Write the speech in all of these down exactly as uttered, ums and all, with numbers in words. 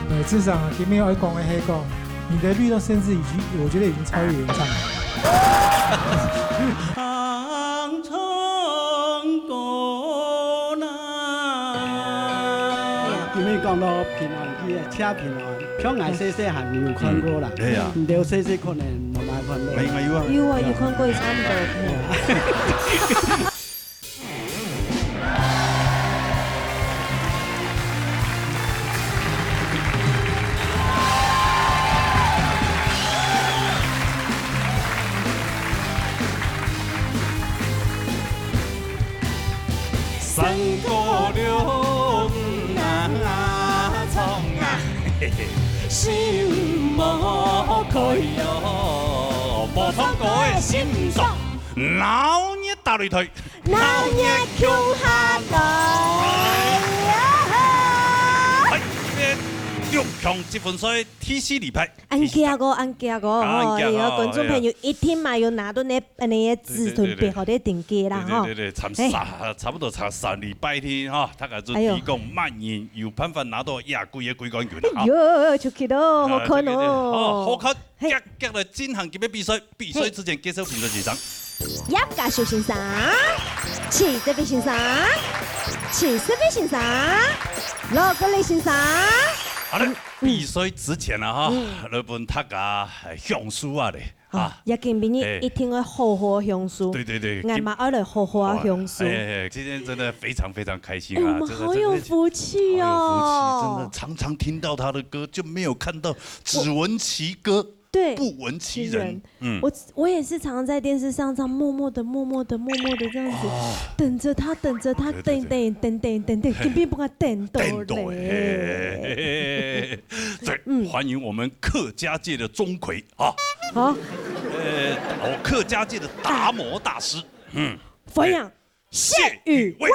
呃，至少啊，今天愛講个係講，你的律動甚至已經，我覺得已經超越原唱了。唱唱歌啦。今日講到平安夜，車平安，像𠊎細細還有看過啦，嗯，對啊。你兜細細可能無麼看過。𠊎，𠊎有啊。有啊，有看過，差不多。嗯。鬧熱打擂台。鬧熱共下來啊！哎，這六強積分賽第四禮拜。恁遽哦，恁遽哦，啊，恁遽哦，吼，哎呀，觀眾朋友一定嘛有拿到該，恁呢个紙同筆，好个定格啦，吼。對，對，對，對，差不多，差不多差三禮拜天，吼，大家就，哎喲，希望麼人有辦法拿到亞軍个季冠軍啊，吼。哎喲，出去咯，好看哦。啊，這個，哦，好看。 嘿。遽遽來進行今日比賽。比賽之前，介紹評審先生。葉家秀先生，徐德飛先生，徐德飛先生，羅國立先生。好了，嗯，嗯。比賽之前啊，哈，嗯。來分大家，哎，享受啊咧，好，啊。也今晡日，哎。一定愛好好享受。對，對，對，𠊎嘛愛來好好享受。哎，哎，今天真的非常非常開心啊，哎，我們好有福氣哦。真的，真的，好有福氣，真的，常常聽到他的歌，就沒有看到 只聞其歌，對，不聞其人。其人。嗯。我，我也是常常在電視上這樣默默地、默默地、默默地這樣子，哦。等著他，等著他，對，對，對。等，等，等，等，等，等，嘿。根本不敢等到嘞。等到，嘿，嘿，嘿，嘿。所以，嗯。歡迎我們客家界的鍾馗啊。好。呃，哦，客家界的達摩大師。嗯。歡迎。 謝宇威。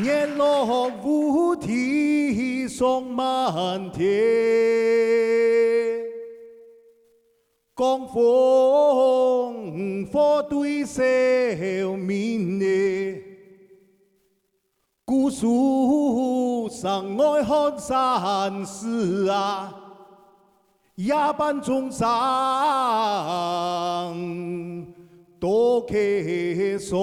月落烏啼霜滿天，江楓火堆愁眠夜。 姑蘇城外寒山寺啊，夜半鐘聲到客船。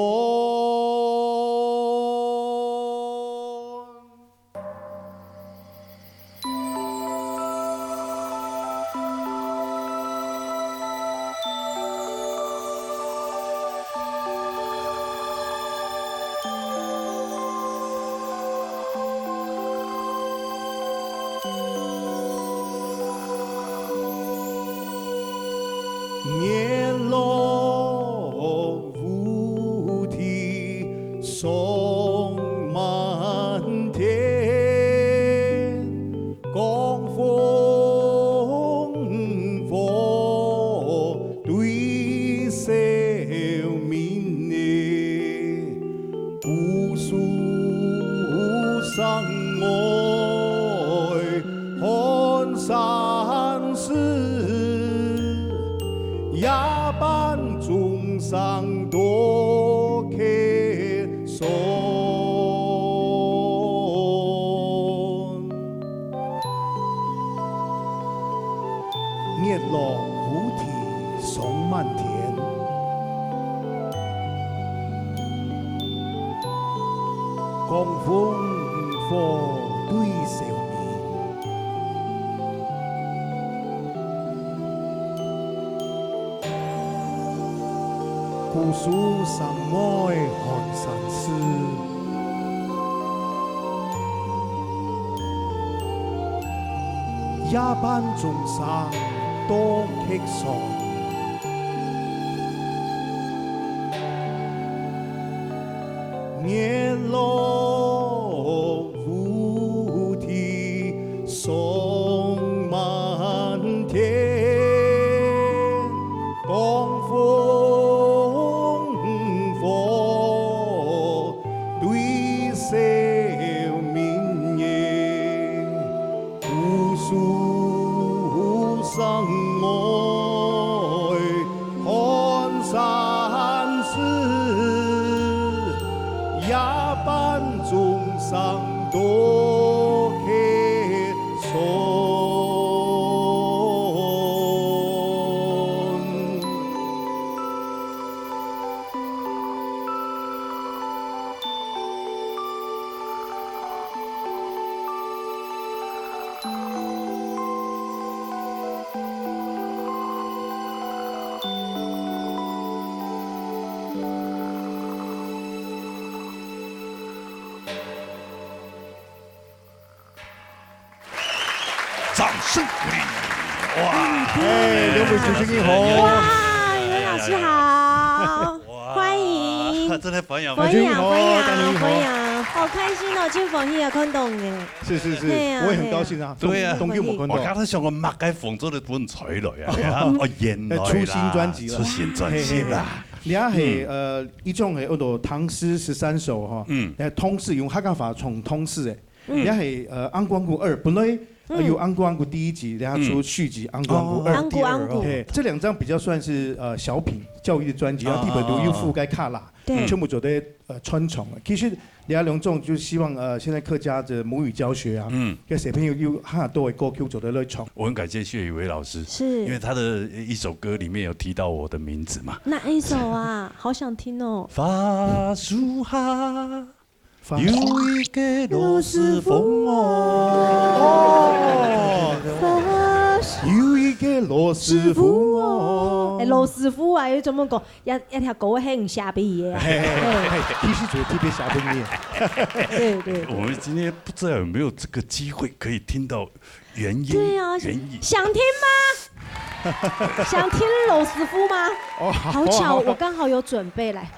月落烏啼霜滿天， 江楓火堆愁眠夜，姑蘇城外寒山寺，夜半鐘聲到客船。 月落烏啼霜滿天，江楓火堆愁眠。 姑蘇城外寒山寺，夜半鐘聲到客船。 月落烏啼霜滿天，江楓火堆愁眠夜。 姑蘇城外哇，哎，两位主持人好。哇，袁老师好，哇，欢迎。真的欢迎，欢迎，欢迎，欢迎，欢迎，好开心哦，真欢喜啊，看到你。是是是，对呀，我也很高兴啊，对呀，当久没看到。我刚才想说，妈该凤做的不很才来啊，哦，原来啦，出新专辑了，出新专辑啦。你看嘿，呃，一种嘿，叫做唐诗十三首哈，嗯，哎，通诗用客家话唱通诗哎，你看嘿，呃，《翁廣古二》本來呃，有《翁廣古》第一集，然后出续集《翁廣古二》。《翁廣古》。嘿，这两张比较算是呃小品教育的专辑，然后第本都又覆盖卡拉，对，全部做得呃传唱了。其实李亚龙这种就希望呃现在客家的母语教学啊，嗯，跟小朋友又很多的歌曲做得来唱。我很感谢谢宇威老师，是因为他的一首歌里面有提到我的名字嘛。哪一首啊？好想听哦。花树下。 有一个老师傅哦，有一个老师傅哦。哎，老师傅啊，又怎么讲？一一条歌很下边个啊。嘿嘿嘿，其实就特别下边个。对对。我们今天不知道有没有这个机会可以听到原音，对啊，原音。想听吗？想听老师傅吗？哦，好巧，我刚好有准备来。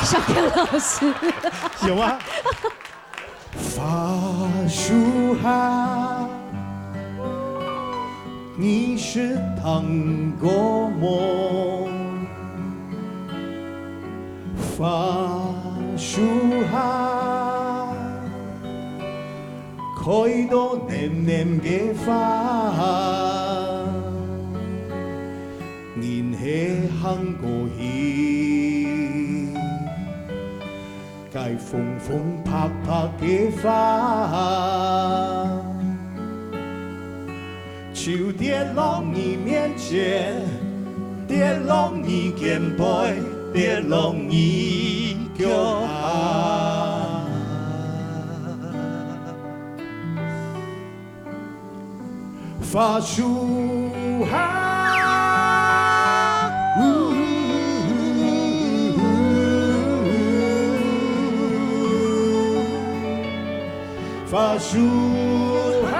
小田老师。有吗？花树下，你是糖果么？花树下，开到嫩嫩个花。 人係行過去，該風風拍拍个花，就跌落你面前，跌落你肩背，跌落你腳下。 花樹下，花树下，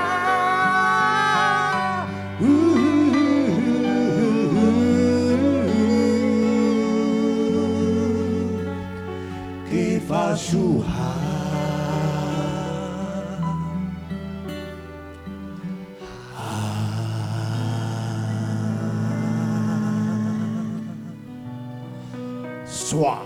个花树下。 唰！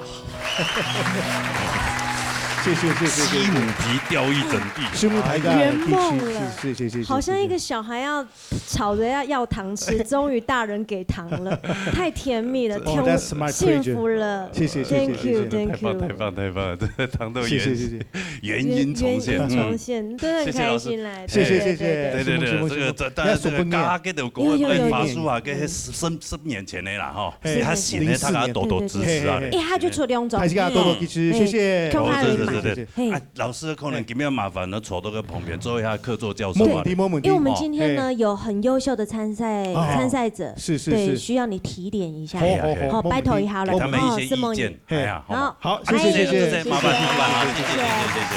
谢谢谢谢谢谢。鸡母皮掉一整地。师母台下，圆梦了，谢谢谢谢谢谢。好像一个小孩要吵着要要糖吃，终于大人给糖了，太甜蜜了，哦，that's my pleasure。幸福了。谢谢谢谢谢谢。Thank you，thank you。太棒太棒太棒，这个糖都原谢谢谢谢。 原音重现，原音重现，嗯，真的很开心来，谢谢老师。谢谢谢谢，对对对，这个这当然这个嘎嘎给的歌，有有有有，发叔啊，跟十十十年前的啦哈，是他新的，大家多多支持啊。哎，他就出两张，大家多多支持，谢谢。哦，对对对对，哎，老师可能今天麻烦呢，坐到个旁边做一下客座教授啊。没问题没问题。因为我们今天呢有很优秀的参赛参赛者，是是是，需要你提点一下，好好好，拜托一下了，给他们一些意见。 哎呀，好，好，谢谢谢谢，麻烦麻烦，谢谢谢谢谢谢。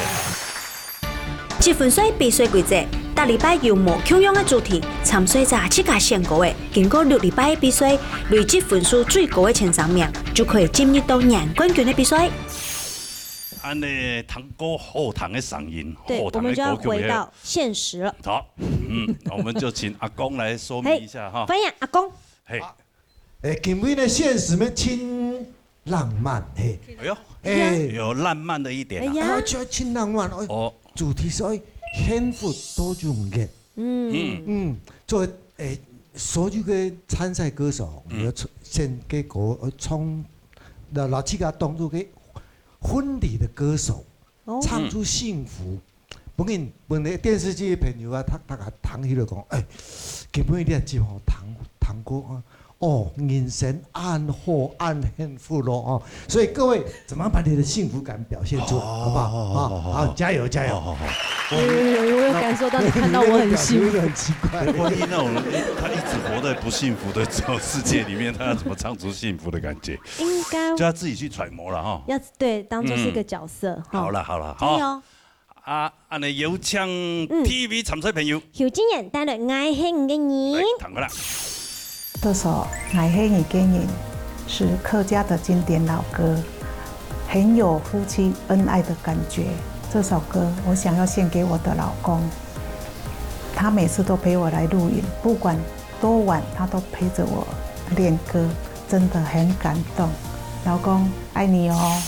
积分赛比赛规则，逐礼拜有无共样个主题，参赛者自家选歌个，经过六礼拜个比赛，累积分数最高个前三名，就可以进入到年冠军个比赛。安尼，听歌好听个声音，对，好听个歌曲，我们就要回到现实了。好，嗯，我们就请阿公来说明一下哈。欢迎阿公。嘿。 哎，今晡日个现实咩，真浪漫，嘿。哎呦，哎，有浪漫的一点啊。哎呀，哎，就真浪漫，哎，哦，主题是，哎，幸福多种个。嗯，嗯，做，哎，所有个参赛歌手，嗯，要出，选个歌，呃，唱，老老自家当做个婚礼的歌手，哦，唱出幸福。 本来本来电视机个朋友啊，他他他听起来讲，哎，今晡日你个节目谈谈过啊，哦，人生安好安幸福咯哦。所以各位，怎么把你的幸福感表现出来，好不好？好，好，好，好，加油加油！好好好。有有有，我有感受到你看到我很幸福。有点很奇怪。万一那种他一直活在不幸福的这种世界里面，他要怎么唱出幸福的感觉？应该就要自己去揣摩了哈。要对，当做是一个角色哈。好了好了，加油。好。啊，恁呢有請嗯。T V參賽朋友。邱靜雁帶來《𠊎係你个人》。來，聽好啦。這首《𠊎係你个人》是客家的經典老歌，很有夫妻恩愛的感覺。這首歌我想要獻給我的老公，他每次都陪我來露營，不管多晚，他都陪着我練歌，真的很感动。老公，愛你哦。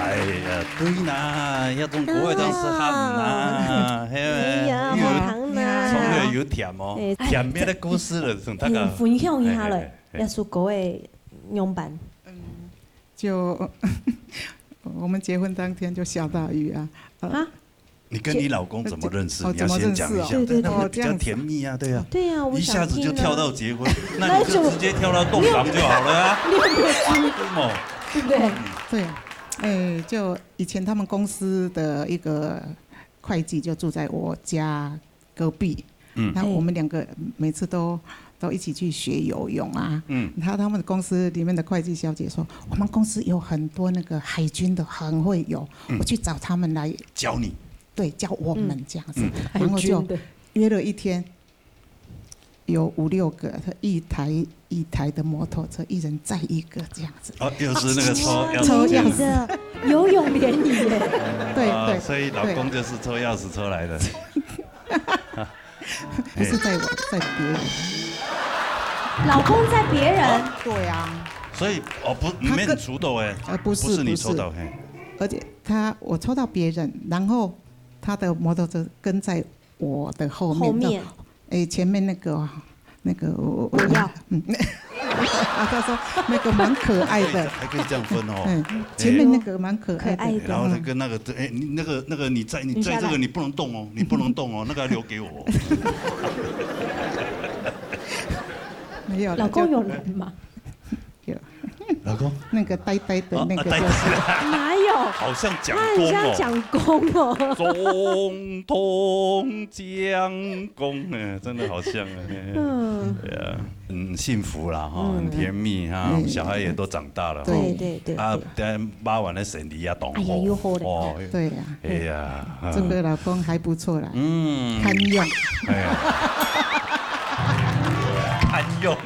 哎呀，對啦，這種歌會當適合啦，係咪？哎呀，有好聽啦。從來有甜哦，哎，甜咩个故事了，同大家，嗯，分享一下嘞，哎，哎，哎。這首歌个樣般。嗯，就，我們結婚當天就下大雨啊，呃，啊？你跟你老公怎麼認識？就，就，哦，你要先講一下，怎麼認識？對，對，對。那你比較甜蜜啊，對啊。對啊，我想聽啊。一下子就跳到結婚，那你就直接跳到洞房就好了啊。那就，你有沒有注意？對嘛？對不對？對，哎，就以前他們公司的一個會計就住在我家隔壁，嗯。那我們兩個每次都，都一起去學游泳啊。嗯。他，他們公司裡面的會計小姐說，我們公司有很多那個海軍的很會游，嗯。我去找他們來教你。對，教我們這樣子。嗯。然後就海軍的。約了一天，有五六個，一台，一台的摩托車，一人載一個這樣子。哦，又是那個抽鑰匙。抽鑰匙。游泳聯誼耶。對，啊，對，所以老公就是抽鑰匙抽來的。對。不是載我，載別人。老公載別人？哦，對啊。所以，哦，不，他跟，你抽到欸，呃，不是，不是你抽到，不是。嘿。而且他，我抽到別人，然後他的摩托車跟在我的後面的，後面。哎，前面那個，那個，我，我，我要。嗯。啊，他說那個蠻可愛的。還可以，還可以這樣分哦。嗯，前面那個蠻可愛的。可愛的。然後他跟那個，哎，你那個，那個你載，你載這個你不能動哦，你不能動哦，那個要留給我。沒有啦，老公有來嗎？就 有。老公？那個呆呆的那個就是。哦，啊，呆呆的。哪有？好像蔣公哦。他很像蔣公哦。總統蔣公，哎，真的好像哎。嗯。對啊，很幸福啦，哈，嗯。很甜蜜哈，嗯。小孩也都長大了，哈。對，對，對，啊，對。等下罵完了，生理也懂，哎呀，又好了。哦，对呀，哎呀，这个老公还不错啦，嗯。堪用。哎呀。堪用。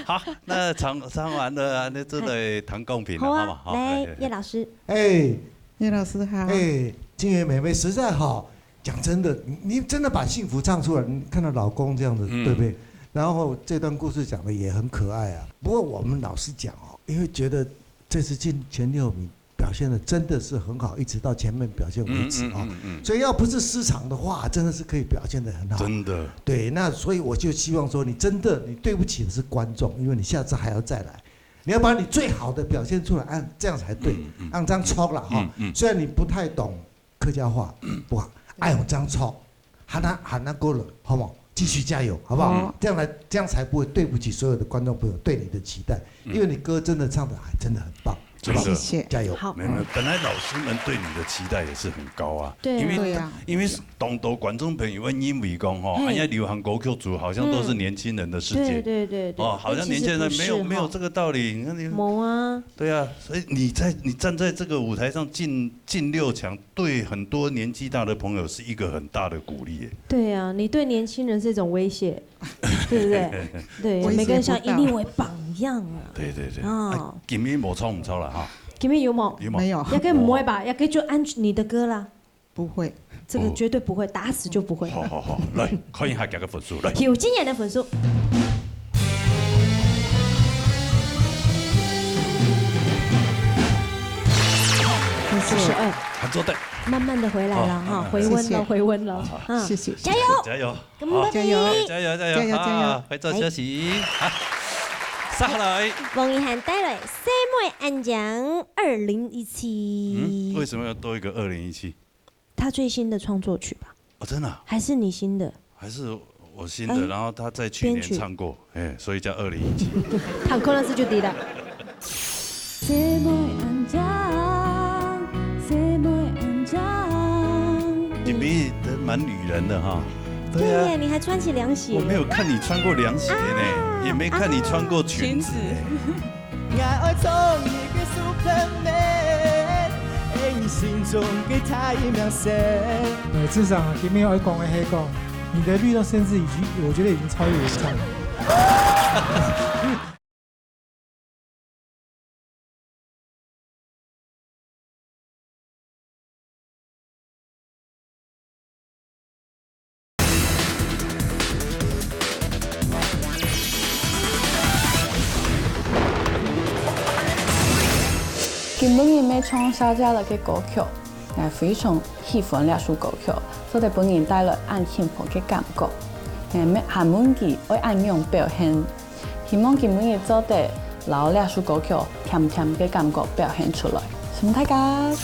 好，那唱，唱完了，那这个弹钢琴了，好啊，好不好？好，来，哎，哎。叶老师。哎。叶老师好。哎，静雯妹妹实在好，讲真的，你，你真的把幸福唱出来，你看到老公这样子，嗯。对不对？然后这段故事讲得也很可爱啊。不过我们老实讲哦，因为觉得这次进前六名表现得真的是很好，一直到前面表现为止哦。嗯，嗯，嗯，嗯。所以要不是失常的话，真的是可以表现得很好。真的。对，那所以我就希望说，你真的，你对不起的是观众，因为你下次还要再来，你要把你最好的表现出来，按，这样才对，嗯，嗯，按这样抽啦哈。嗯，嗯。虽然你不太懂客家话，不好，爱用这样抽，喊他，喊他过了，好不好？继续加油，好不好？嗯。这样来，这样才不会对不起所有的观众朋友对你的期待，嗯。因为你歌真的唱得还真的很棒，真的。好不好？谢谢。加油。好。没有，没有，本来老师们对你的期待也是很高啊，对啊。因为，对啊。因为当多观众朋友会认为讲吼，嘿。哎呀，流行歌曲组好像都是年轻人的世界。嗯。对，对，对，对。哦，好像年轻人没有，但其实不是哈。没有这个道理。你看你，没啊。对啊，所以你在，你站在这个舞台上进，进六强，对很多年纪大的朋友是一个很大的鼓励耶。对啊，你对年轻人是一种威胁，对不对？对，威胁不到。每个人想以你为榜样啊。对，对，对。哦。啊，今日无错毋错了哈。今日有无？有无？没有。也可以不会吧？也可以就按你的歌啦。不会。这个绝对不会，哦。打死就不会。好，好，好，来，看一下这个分数，来。有今年的分数。不错。十二。还做得。慢慢地回来了哈，哦，慢慢回。回温了，谢谢。回温了，好，好。啊，谢谢。加油！加油！ 加油！好，加油！加油，加油！加油，加油！啊，快做休息。哎。好，接下来。王一涵带来《細妹恁靚》二零一七。嗯，为什么要多一个二零一七？他最新的创作曲吧？哦，真的啊？还是你新的？还是我新的，哎，然后他在去年唱过，编曲。哎，所以叫二零一七。看过那次就对了。 細妹恁靚，細妹恁靚。你们蛮女人的哈。对啊。对耶，你还穿起凉鞋。我没有看你穿过凉鞋呢，啊，也没看你穿过裙子呢。啊。 呃，至少啊，今天要讲的黑讲，你的律动甚至已经，我觉得已经超越原唱了。今晡日要唱下架了个歌曲，𠊎非常喜歡這首歌曲，做得分人帶來恁幸福个感覺。𠊎還問佢愛恁樣表現，希望今晡日做得摎這首歌曲甜甜个感覺表現出來。承蒙大家。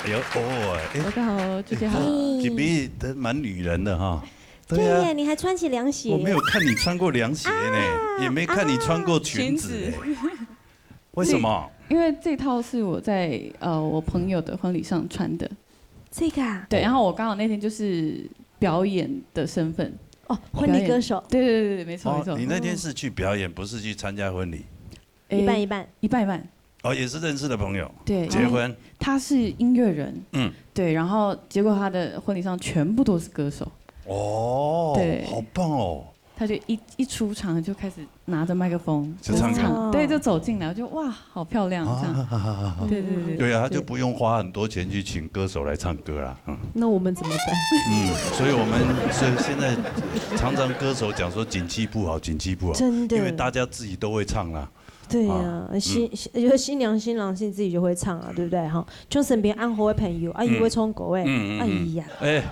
哎呦，哦，哎，大家好，大家好。哎，姐妹都蛮女人的哈。对啊，对耶，你还穿起凉鞋。我没有看你穿过凉鞋呢，啊，也没看你穿过裙子。啊，裙子。为什么？因为这套是我在，呃，我朋友的婚礼上穿的。这个啊？对，然后我刚好那天就是表演的身份。哦，婚礼歌手。表演，对，对，对，对，没错，哦，没错。你那天是去表演，不是去参加婚礼？一半一半。诶，一半一半。哦，也是认识的朋友，对，结婚。他是音乐人，嗯。对，然后结果他的婚礼上全部都是歌手。哦，对。好棒哦。他就一，一出场就开始拿着麦克风，就唱歌。就唱，对，就走进来，我就，哇，好漂亮，这样。啊，对，对，对，对。对啊，他就不用花很多钱去请歌手来唱歌啦，嗯。那我们怎么办？嗯，所以我们，所以现在常常歌手讲说景气不好，景气不好，真的。因为大家自己都会唱啦。对啊，啊，新，嗯。新，有新娘新郎是自己就会唱啊，对不对？哈，就身边暗好的朋友，啊，嗯。也会唱歌诶，嗯，嗯，嗯。哎呀。哎，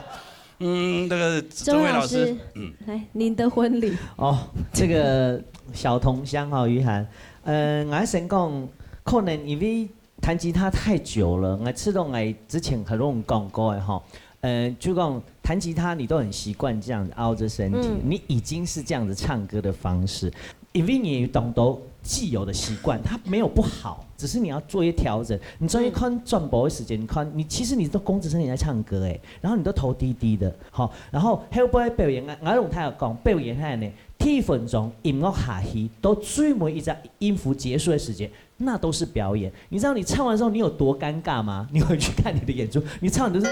嗯，那个曾伟老师，曾伟老师，嗯。来，您的婚礼。哦，这个小同乡哈，于涵，呃，我先讲，可能因为弹吉他太久了，我知道我之前可能讲过的哈，呃，就讲弹吉他你都很习惯这样子凹着身体，嗯。你已经是这样子唱歌的方式，因为你有当多既有的习惯，它没有不好，只是你要做一些调整。你做一看转播的时间，你看你其实你都弓直身体在唱歌诶，然后你都头低低的，好，然后后背表演，我，我同大家讲，表演下呢，第一分钟音乐下去，到最尾一只音符结束的时间，那都是表演。你知道你唱完之后你有多尴尬吗？你回去看你的演出，你唱的是，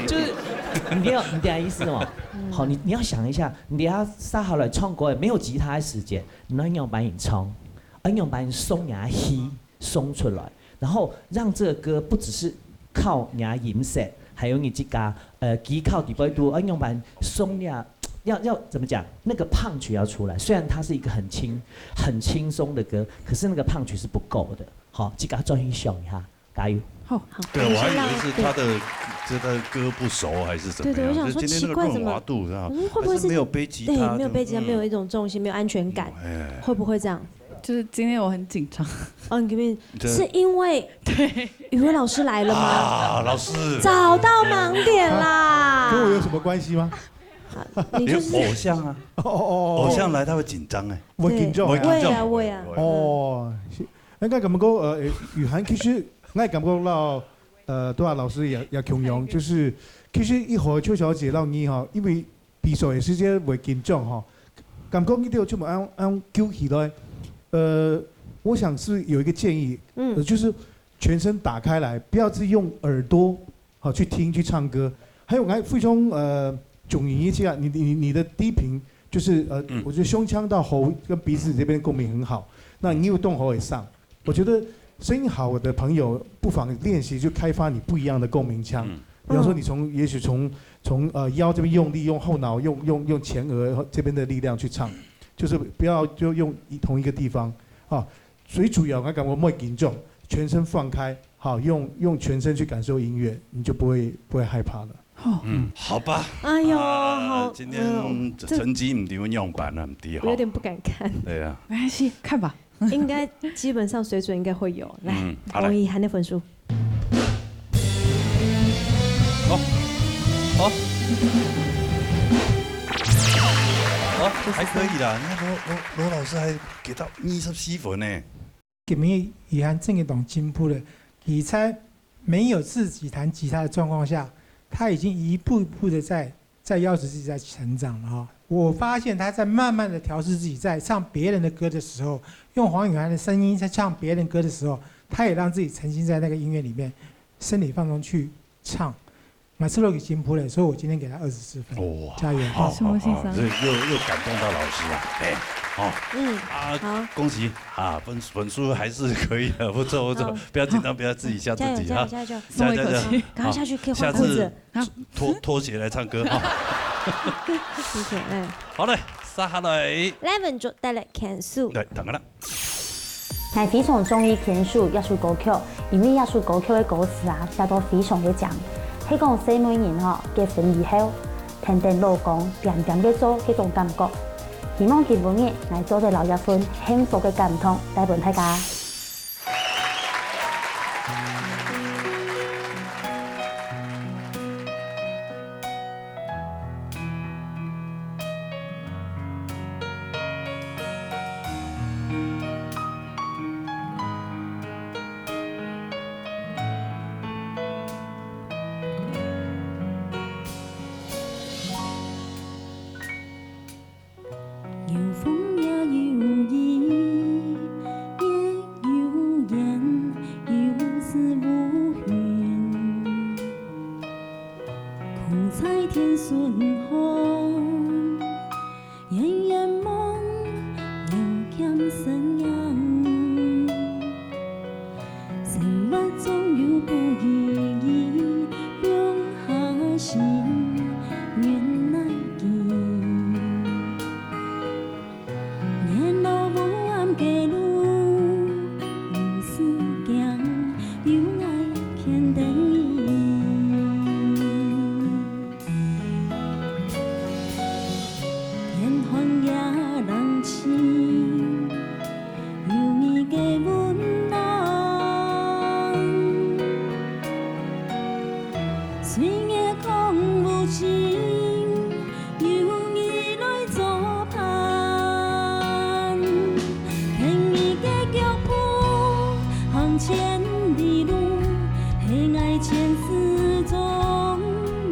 就是，你知道，你知道意思吗？好，你，你要想一下，你等下下好来唱歌，没有吉他的时间，你要用白影唱，要用白影松牙吸，松出来，然后让这个歌不只是靠你的音色，还有你自家，呃，技巧底背都要用白松呀，要，要怎么讲？那个punch要出来。虽然它是一个很轻，很轻松的歌，可是那个punch是不够的。好，自家转去想一下，加油。好，好，对，我还以为是他的，我们先让，对。这个歌不熟还是怎么样，对，对，我想说就今天那个润滑度，奇怪，怎么，是吧？嗯，会不会是，还是没有背吉他，对，没有背吉他，就，嗯。没有一种重心，没有安全感，哎。会不会这样？就是今天我很紧张。哦，你这边，这，是因为，对。雨薇老师来了吗？啊，老师。找到盲点啦。跟我有什么关系吗？啊，你就是，有偶像啊。哦，哦，哦，哦。偶像来他会紧张哎。我紧张哎。对，会啊，会啊。哦，是，应该感觉，呃，雨涵其实，我感觉到，呃，对啊，老师也，也共样，就是，其实一会邱小姐让你哈，因为比赛的时间会紧张哈，感觉你都有这么安，安揪起来，呃，我想是有一个建议，嗯。呃，就是全身打开来，不要只用耳朵，好，去听，去唱歌。还有，我还非常，呃，中意一下，你，你，你的低频，就是，呃，嗯。我觉得胸腔到喉跟鼻子这边共鸣很好，那你有动喉也上。我觉得声音好的朋友，不妨练习去开发你不一样的共鸣腔。嗯。比方说，你从，也许从，从，呃，腰这边用力，用后脑，用，用，用前额这边的力量去唱，就是不要就用一，同一个地方啊。最主要，我感觉莫紧张，全身放开，好，用，用全身去感受音乐，你就不会，不会害怕了。哦。嗯，好吧。哎呦，啊，好，今天，哎呦，这成绩毋知要仰般啊，毋知吼。我有点不敢看。对啊。没关系，看吧。应该基本上水准应该会有。来，嗯，好，来。王一涵的分数。好，好。好，还可以啦。那罗，罗，罗老师还给到二十四分呢。今日雨涵真个當進步了，佢在没有自己弹吉他的状况下，他已经一步一步的在，在要求自己在成长了哈。我发现他在慢慢的调试自己，在唱别人的歌的时候，用黄雨涵的声音在唱别人歌的时候，他也让自己沉浸在那个音乐里面，身体放松去唱。马斯洛给进步了，所以我今天给他二十四分。哇，加油！好，什么先生？好，好，这又，又感动到老师啊，哎，哦，嗯，啊，好。恭喜啊，分，分数还是可以的，不错，不错，好。不要紧张，不要自己吓自己啊。加油，加油，加油，松一口气。加油，加油，加油。赶快下去，好，可以换裤子。下次，好。脱，脱鞋来唱歌啊。谢谢，哎。好嘞，接下来。Eleven就带来 Kensu。来，等下啦。 𠊎非常中意Kensu這首歌曲，因為這首歌曲个歌詞啊，寫到非常个靚。係講細妹人吼，結婚以後，跈等老公，恬恬个做，該種感覺。希望今晡日𠊎做得摎這份幸福个感動帶分大家。順風，遠遠望，又欠身影。生活總有不如意，放下心，原來見。 沿路無暗街路，毋使驚，有愛牽等你。天寒夜冷清，有你个溫暖。歲月空無情， 有你來作伴，牽你个腳步，行千里路，係𠊎前世種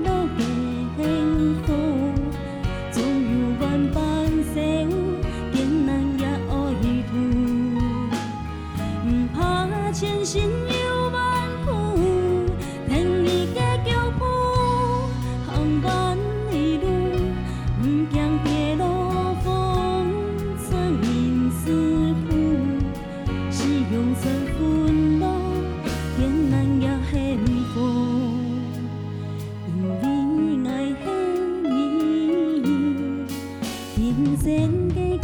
落个幸福，總有萬般愁，艱難也愛渡。 毋怕前行有萬苦，跈你个腳步，行萬里路，毋驚跌落風霜因思苦，是用心奮鬥，艱難也幸福。 因為𠊎係你今生个眷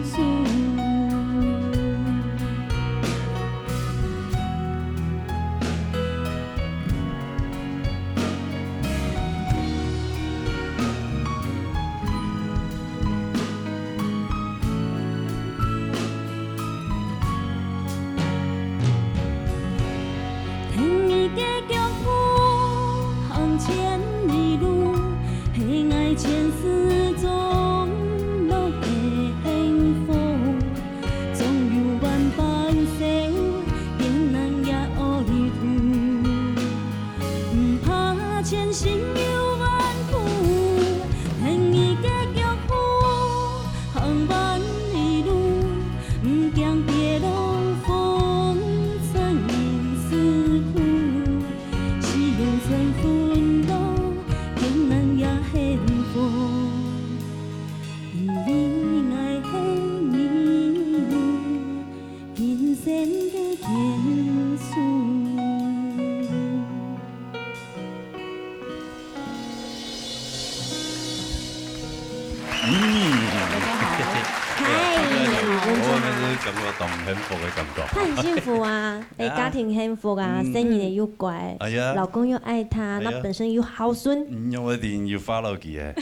屬。跈你个腳步，行千里路，係𠊎前世種落个幸福。總有萬般愁，艱難也愛渡。 毋怕前行有萬苦，跈你个腳步，行萬里路，毋驚跌落風霜因思苦，是用心奮鬥，艱難也幸福。因為𠊎係你 今生个眷屬。嗯，大家好。嗨。我們是感覺到很幸福的感覺。他很幸福啊，哎，啊。家庭幸福啊，嗯。生意也又乖，哎呀。老公又愛她，哎呀。那本身又孝順。嗯，因為你有follow佢誒。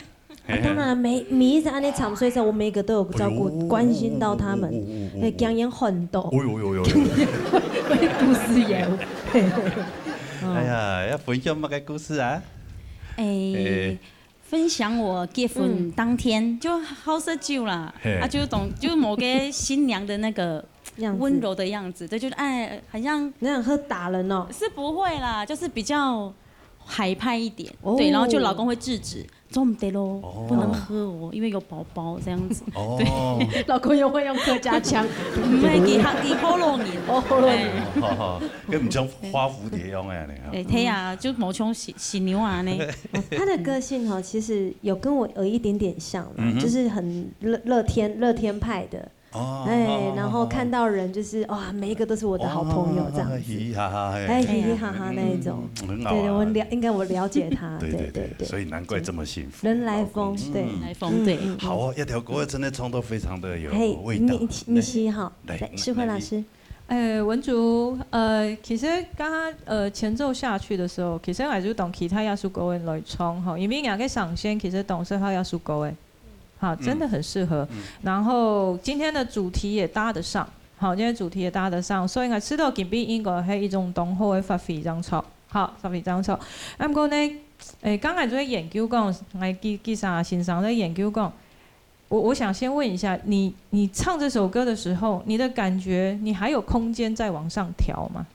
啊，當然，每，每一隻恁樣長歲時，我每一個都有照顧，哎喲，關心到他們，哦，哦，哦，哦，哦。哎，講言很多。哎喲喲喲喲。故事也有。哎呀，要分享麼个故事啊？哎，哎。分享我結婚當天，嗯。就好食酒啦，嘿。啊，就當，就某個新娘的那個樣子。溫柔的樣子，對，就是，哎，很像，那樣會打人哦。是不會啦，就是比較 海派一點，哦。對，然後就老公會制止，做毋得咯，哦。不能喝哦，因為有寶寶這樣子。哦。對。老公又會用客家腔。毋係，佢客，佢福佬人。哦，福佬人。哎。好好，跟我們像花蝴蝶一樣啊，你看。哎，對啊，就無像新，新娘啊呢。哦，他的個性哈，其實有跟我有一點點像啦，嗯哼。就是很樂，樂天，樂天派的。 哦，哎，哦，然後看到人就是，哇，每一個都是我的好朋友這樣子。哦，嘻嘻哈哈，嘿。哎，嘻嘻哈哈那一種。嗯，很好啊。對，我了，應該我了解他，對，對，對，對，對。所以難怪這麼幸福，人來瘋，老公。對。嗯。來瘋，對。嗯，嗯，嗯。好哦，一條歌真的唱到非常的有味道。嘿，你，你，你是哈，來，來，世輝老師。來，你。呃，文竹，呃，其實剛剛，呃，前奏下去的時候，其實還是當期待這首歌來唱哈，因為兩個上線其實當適合這首歌誒。 好，嗯。真的很適合。嗯。然後今天的主題也搭得上，好，今天主題也搭得上，所以𠊎知道今晡日應該係一種當好个發揮，正著。好，發揮正著。啊，毋過呢，誒，剛才就在研究講，𠊎記，記者先生在研究講，我，我想先問一下，你，你唱這首歌的時候，你的感覺，你還有空間再往上調嗎？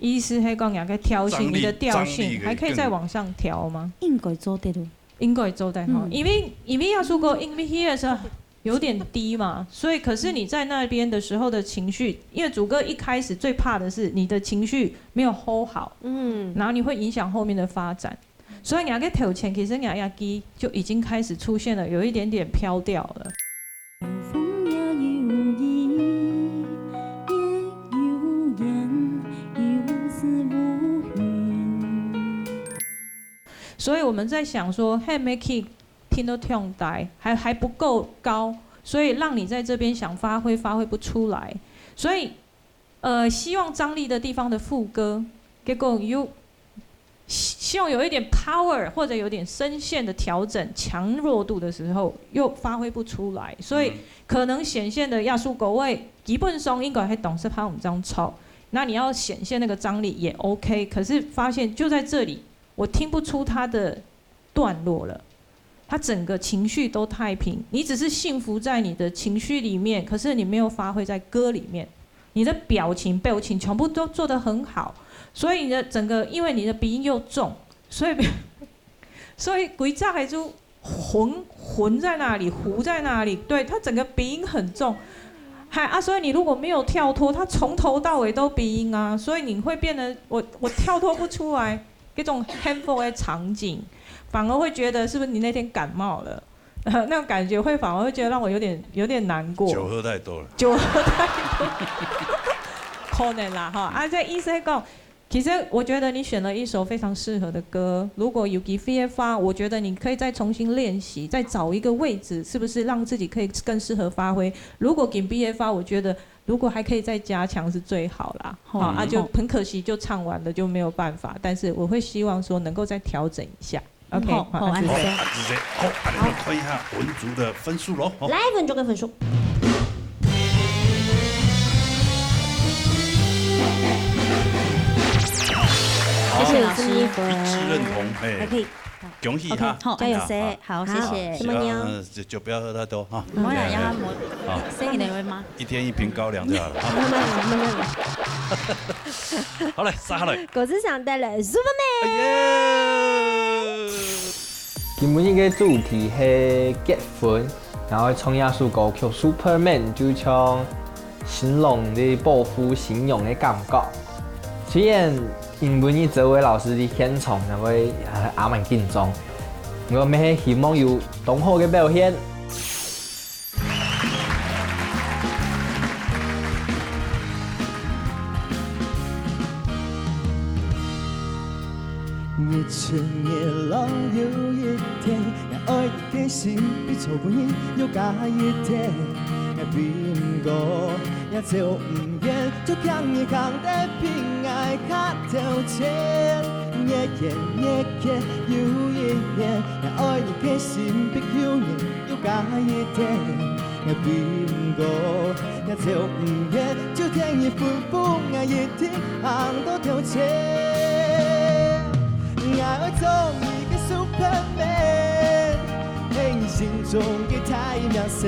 意思係講，兩個調性，張力，你的調性，張力可以更，還可以再往上調嗎？應該做得咯。應該做得吼，嗯。因為，因為這首歌，因為佢个係有點低嘛，所以可是你在那邊的時候的情緒，因為主歌一開始最怕的是你的情緒沒有hold好，嗯。然後你會影響後面的發展。所以你个头前其实你个机就已经开始出现了，有一点点飘掉了。有风也有雨，也有雁，有时无云。所以我们在想说，还没可以听到跳带，还还不够高，所以让你在这边想发挥，发挥不出来。所以，呃，希望张力的地方的副歌，结果又希希望有一点 power 或者有点声线的调整，强弱度的时候又发挥不出来，所以可能显现的艺术个位基本上应该系当适合我们这样唱。那你要显现那个张力也 OK，可是发现就在这里，我听不出他的段落了。他整个情绪都太平，你只是幸福在你的情绪里面，可是你没有发挥在歌里面。你的表情、表情全部都做得很好，所以你的整个，因为你的鼻音又重，所以所以鬼炸还就混混在那里，糊在那里，对，他整个鼻音很重。嗨啊，所以你如果没有跳脱，他从头到尾都鼻音啊，所以你会变得我我跳脱不出来。这种 handful 的场景，反而会觉得是不是你那天感冒了？那种感觉会反而会觉得让我有点有点难过。酒喝太多了。酒喝太多，可能啦哈。啊，这意思讲，其实我觉得你选了一首非常适合的歌，如果有机会的话，我觉得你可以再重新练习，再找一个位置，是不是让自己可以更适合发挥？如果给 B F 啊，我觉得如果还可以再加强是最好啦。好，啊，就很可惜，就唱完了就没有办法。但是我会希望说能够再调整一下。OK，好，好，好，谢谢。好，谢谢。好，那我们看一下文竹的分数喽。好，来，文竹个分数。好，谢谢老师。一致认同，哎，还可以。恭喜哈 OK，好，哎呀加油。好，谢谢。什么牛？啊，就就不要喝太多哈。我想让他磨，好，生意的会吗？一天一瓶高粱就好了哈。慢慢来，慢慢来。好嘞，杀好嘞。果汁想带来 Superman。哎耶！今晡日个主题係結婚，然後唱這首歌曲 Superman，就像新郎在保護新娘个感覺。雖然今晡日這位老師在現場，因為呃也蠻緊張，毋過乜係希望有當好个表現。 日出日落有一天，也愛你个心比昨晡日又加一點。也比毋過，也走毋遠，就驚你行得比𠊎較頭前。日圓月缺有一年，也愛你个心比舊年 又加一點，也比毋過，也走毋遠，就聽你吩咐，𠊎一定行到頭前。𠊎愛做你个Superman，係你心中个太陽神。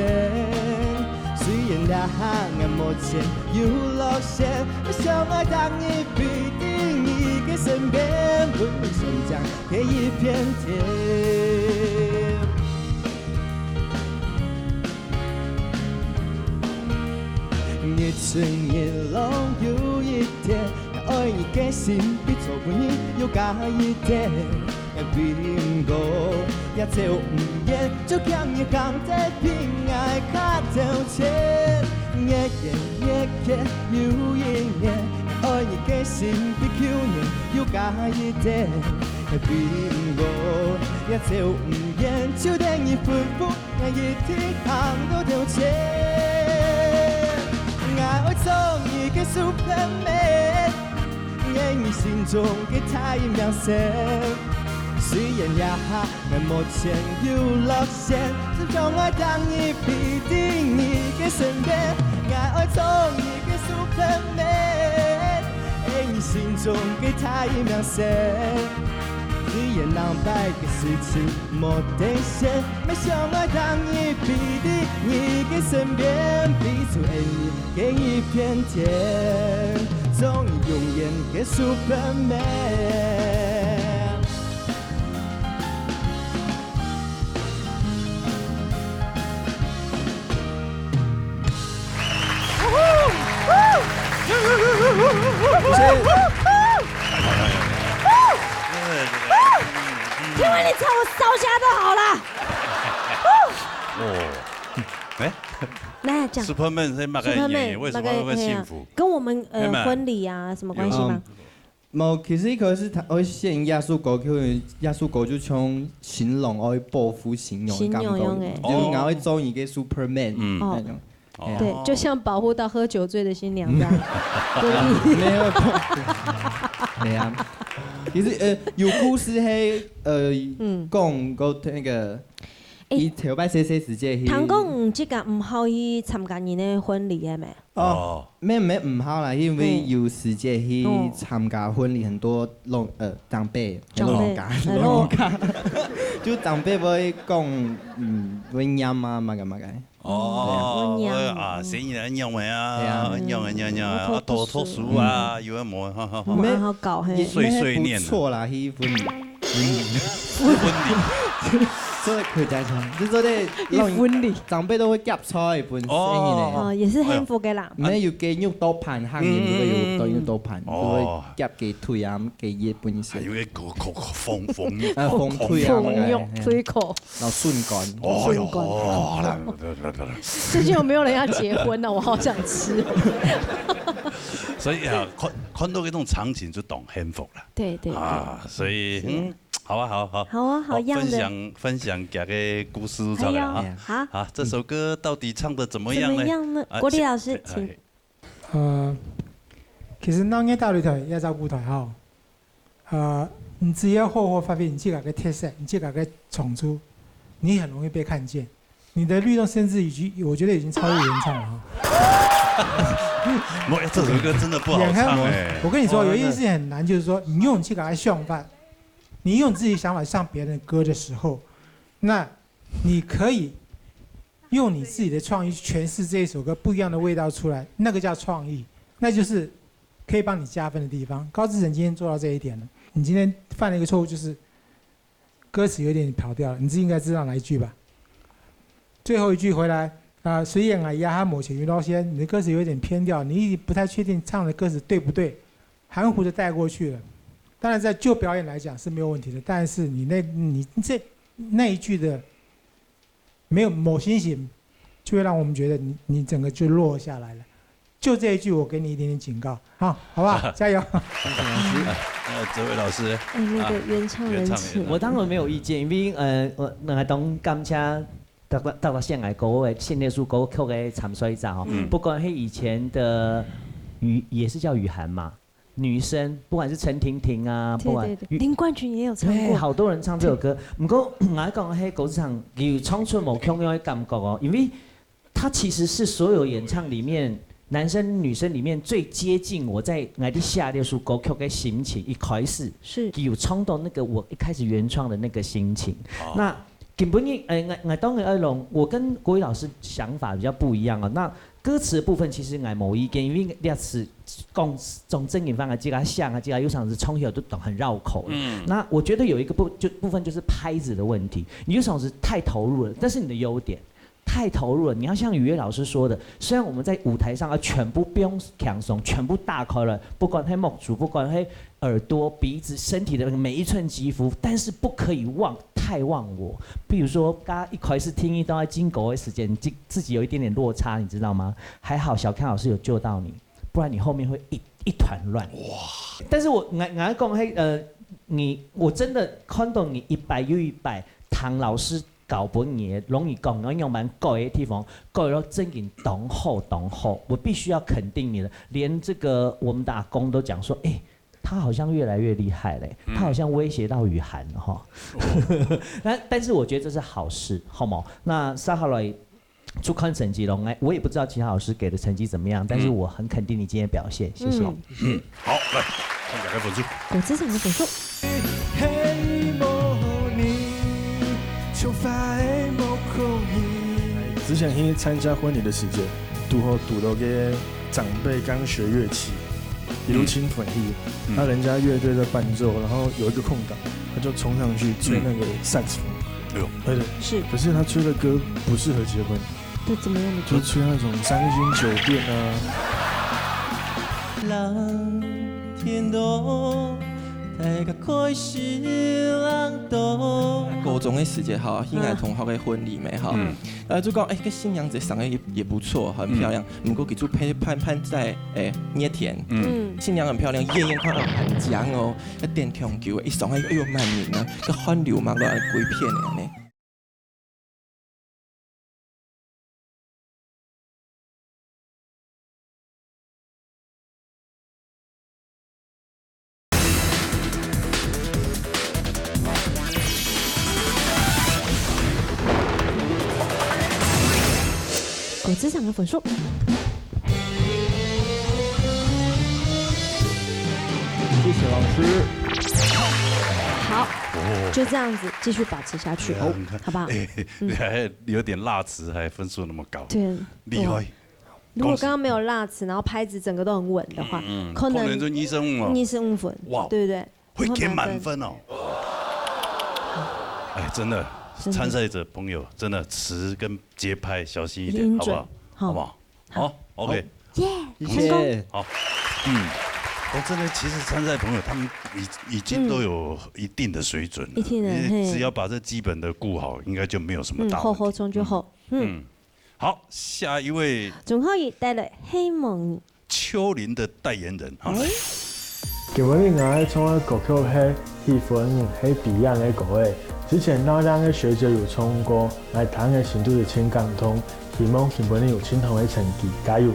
雖然這下𠊎目前有落選，想愛當你陪在你个身邊，分你成長个一片天。 日出日落有一天，也愛你个心比昨晡日又加一點。也比毋過，也走毋遠，就驚你行得比𠊎較頭前。日圓月缺有一年，也愛你个心比舊年又加一點。也比毋過，也走毋遠，就聽你吩咐。 𠊎一定行到頭前。𠊎愛做你个Superman，係你心中个太陽神。雖然這下𠊎目前有落選，總想愛當你陪在你个身邊。𠊎愛做你个Superman，係你心中个太陽神。雖然兩擺个事情 無得選，乜想愛當你陪在你个身邊，比出愛你个一片天，做你永遠个Superman。天啊，你朝我烧香就好了。哦，哎，来讲。Superman 是哪个演员？Superman，为什么会不会幸福？那个，哎呀，跟我们，呃，哎嘛。婚礼啊，什么关系吗？有。嗯，無，其實佢係佢愛選耶穌哥，因為耶穌哥就像新郎愛保護新娘个感覺，新娘樣个。就𠊎會中意个 Superman，哦。嗯。那種。哦。對，就像保護到喝酒醉的新娘這樣。對。沒有，沒有。其實，呃，有故事係，呃，嗯。講過那個，欸，佢頭擺細細時節去。聽講你自家毋好去參加人个婚禮个咩？哦，哦。沒有，沒有，毋好啦，因為嘿。有時節去參加婚禮，哦。很多老，呃，長輩，長輩，老人家，呃，老人家，就長輩會講，嗯，會念啊，麼个麼个。 哦，對啊。會念，啊，嗯。生意來念个啊，對啊。念个，念个，嗯，啊，讀，讀書。讀書啊，嗯。有个無，哈，哈，哈。嗯，還好搞，嘿。碎碎念啊。也，也不錯啦，一分。分離。所以可以加強，就說這一分離。長輩都會夾菜，分生意呢。哦。哦，也是幸福个啦。哎喲。沒有雞肉多盤，行業就會有多肉多盤，嗯。就會夾雞腿啊，雞翼分一些。哦。還有一個，個，個，封，封，啊，封腿啊，封肉，哎，哎。腿口。 然後筍乾。哦喲，筍乾。哦，來，來，來，來，來。最近有沒有人要結婚呢？我好想吃。所以啊，看，看到這種場景就當幸福了。對，對，對。啊，所以，是。嗯，好啊，好，好。好啊，好樣的。好，分享，分享這個故事出來啊。哎呀，好。啊，這首歌到底唱得怎麼樣呢？怎麼樣呢？啊，國立老師，請。請。哎，哎。 呃，其實鬧熱大擂台也照顧台吼，呃，你只要好好發揮你自家个特色，你自家个長處，你很容易被看見。你的律動甚至已經，我覺得已經超越原唱了哈。我，這首歌真的不好唱欸。我跟你說，哦，有一件事情很難，就是說你用你自家的想法，你用自己想法唱別人的歌的時候，那你可以用你自己的創意去詮釋這一首歌不一樣的味道出來，那個叫創意，那就是可以幫你加分的地方。高志成今天做到這一點了，你今天犯了一個錯誤，就是歌詞有點跑調了，你自己應該知道哪一句吧？最後一句回來，啊，雖然啊，也還沒寫雲到先，你的歌詞有點偏調，你不太確定唱的歌詞對不對，含糊地帶過去了。當然，在就表演來講是沒有問題的，但是你那，你這，那一句的沒有某些型，就會讓我們覺得你，你整個就落下來了。就這一句，我給你一點點警告，好，好不好？加油！謝謝老師。呃，哲偉老師，哎，那個啊，原唱人請。原唱人。我當然沒有意見，因為，呃，𠊎，𠊎當感謝大家，大家獻來歌，我獻這首歌曲的參賽者吼，嗯。不管是以前的雨，也是叫雨涵嘛， 女生，不管是陳婷婷啊，對，不管，對，對，林冠群也有唱過。對，好多人唱這首歌。不過，𠊎講，嘿，高志成有唱出無共樣的感覺哦，因為他其實是所有演唱裡面，男生女生裡面最接近我在，𠊎在寫這首歌曲的心情，一開始，是。佢有唱到那個我一開始原創的那個心情。哦。那 根本你，呃，𠊎，𠊎當然愛用，我跟國語老師想法比較不一樣啊。那歌詞的部分其實𠊎無意見，因為這詞講，講正經話啊，這個像啊，這個有常時唱起來都很繞口了。嗯。那我覺得有一個部，就，部分就是拍子的問題，你有常時太投入了，但是你的優點，太投入了。你要像雨月老師說的，雖然我們在舞台上要全部放輕鬆，全部打開來，不管係目珠，不管係 耳朵、鼻子、身體的每一寸肌膚，但是不可以忘，太忘我。比如說，大家一開始聽一段經過的時間，你自，自己有一點點落差，你知道嗎？還好小康老師有救到你，不然你後面會一，一團亂。哇！但是我，𠊎，𠊎講，嘿，呃，你，我真的看到你一擺又一擺，唐老師教分你的，攏你講，然後用蠻改的地方，改到正經當好，當好。我必須要肯定你的，連這個我們的阿公都講說，欸， 他好像越來越厲害嘞，嗯。他好像威脅到雨涵了哈。哦。但，但是我覺得這是好事，好嗎？那接下來就看成績咯，哎，我也不知道其他老師給的成績怎麼樣，但是我很肯定你今天的表現，謝謝。嗯。嗯，好，來，看大家分數。我之前的分數。之前去參加婚禮的時節，拄好堵到个長輩剛學樂器，一路親朋去，嗯。那人家樂隊在伴奏，然後有一個空檔，他就衝上去吹那個薩克斯風。哎呦。對對。是。可是他吹的歌不適合結婚。這怎麼樣的歌？就吹那種傷心酒店啊。高中个時節吼，去𠊎同學个婚禮咩吼，呃，就講，欸，該新娘子生得也，也不錯，很漂亮，毋過佢就辦，辦，辦在，欸，熱天。新娘很漂亮，遠遠看到很靚哦，該等當久，一上去，哎喲，滿人啊，該汗流滿面，歸片个呢。 果汁糖个分數。謝謝老師。好，就這樣子繼續保持下去，好不好？你還有點落詞，還分數那麼高，對，厲害。哇，如果剛剛沒有落詞，然後拍子整個都很穩的話，嗯，可能可能就二十五哦。二十五分，哇，對不對？會填滿分哦。哎，真的，真的。參賽者朋友，真的詞跟節拍小心一點，音準，好不好？好。好不好？好，OK。耶，謝謝。成功。好，嗯，我真的，其實參賽朋友他們已，已經都有一定的水準了，嗯。一定的，因為只要把這基本的顧好，嘿。應該就沒有什麼大問題。嗯，好好唱就好。嗯。嗯。 好，下一位。鍾浩宇帶來《希望你》。秋林的代言人，哈。哎。今晡日𠊎愛唱个歌曲係《喜歡你》，係Beyond个歌仔。之前鬧熱个學姐有唱過，𠊎聽个心肚係盡感動。希望今晡日有盡好个成績，加油！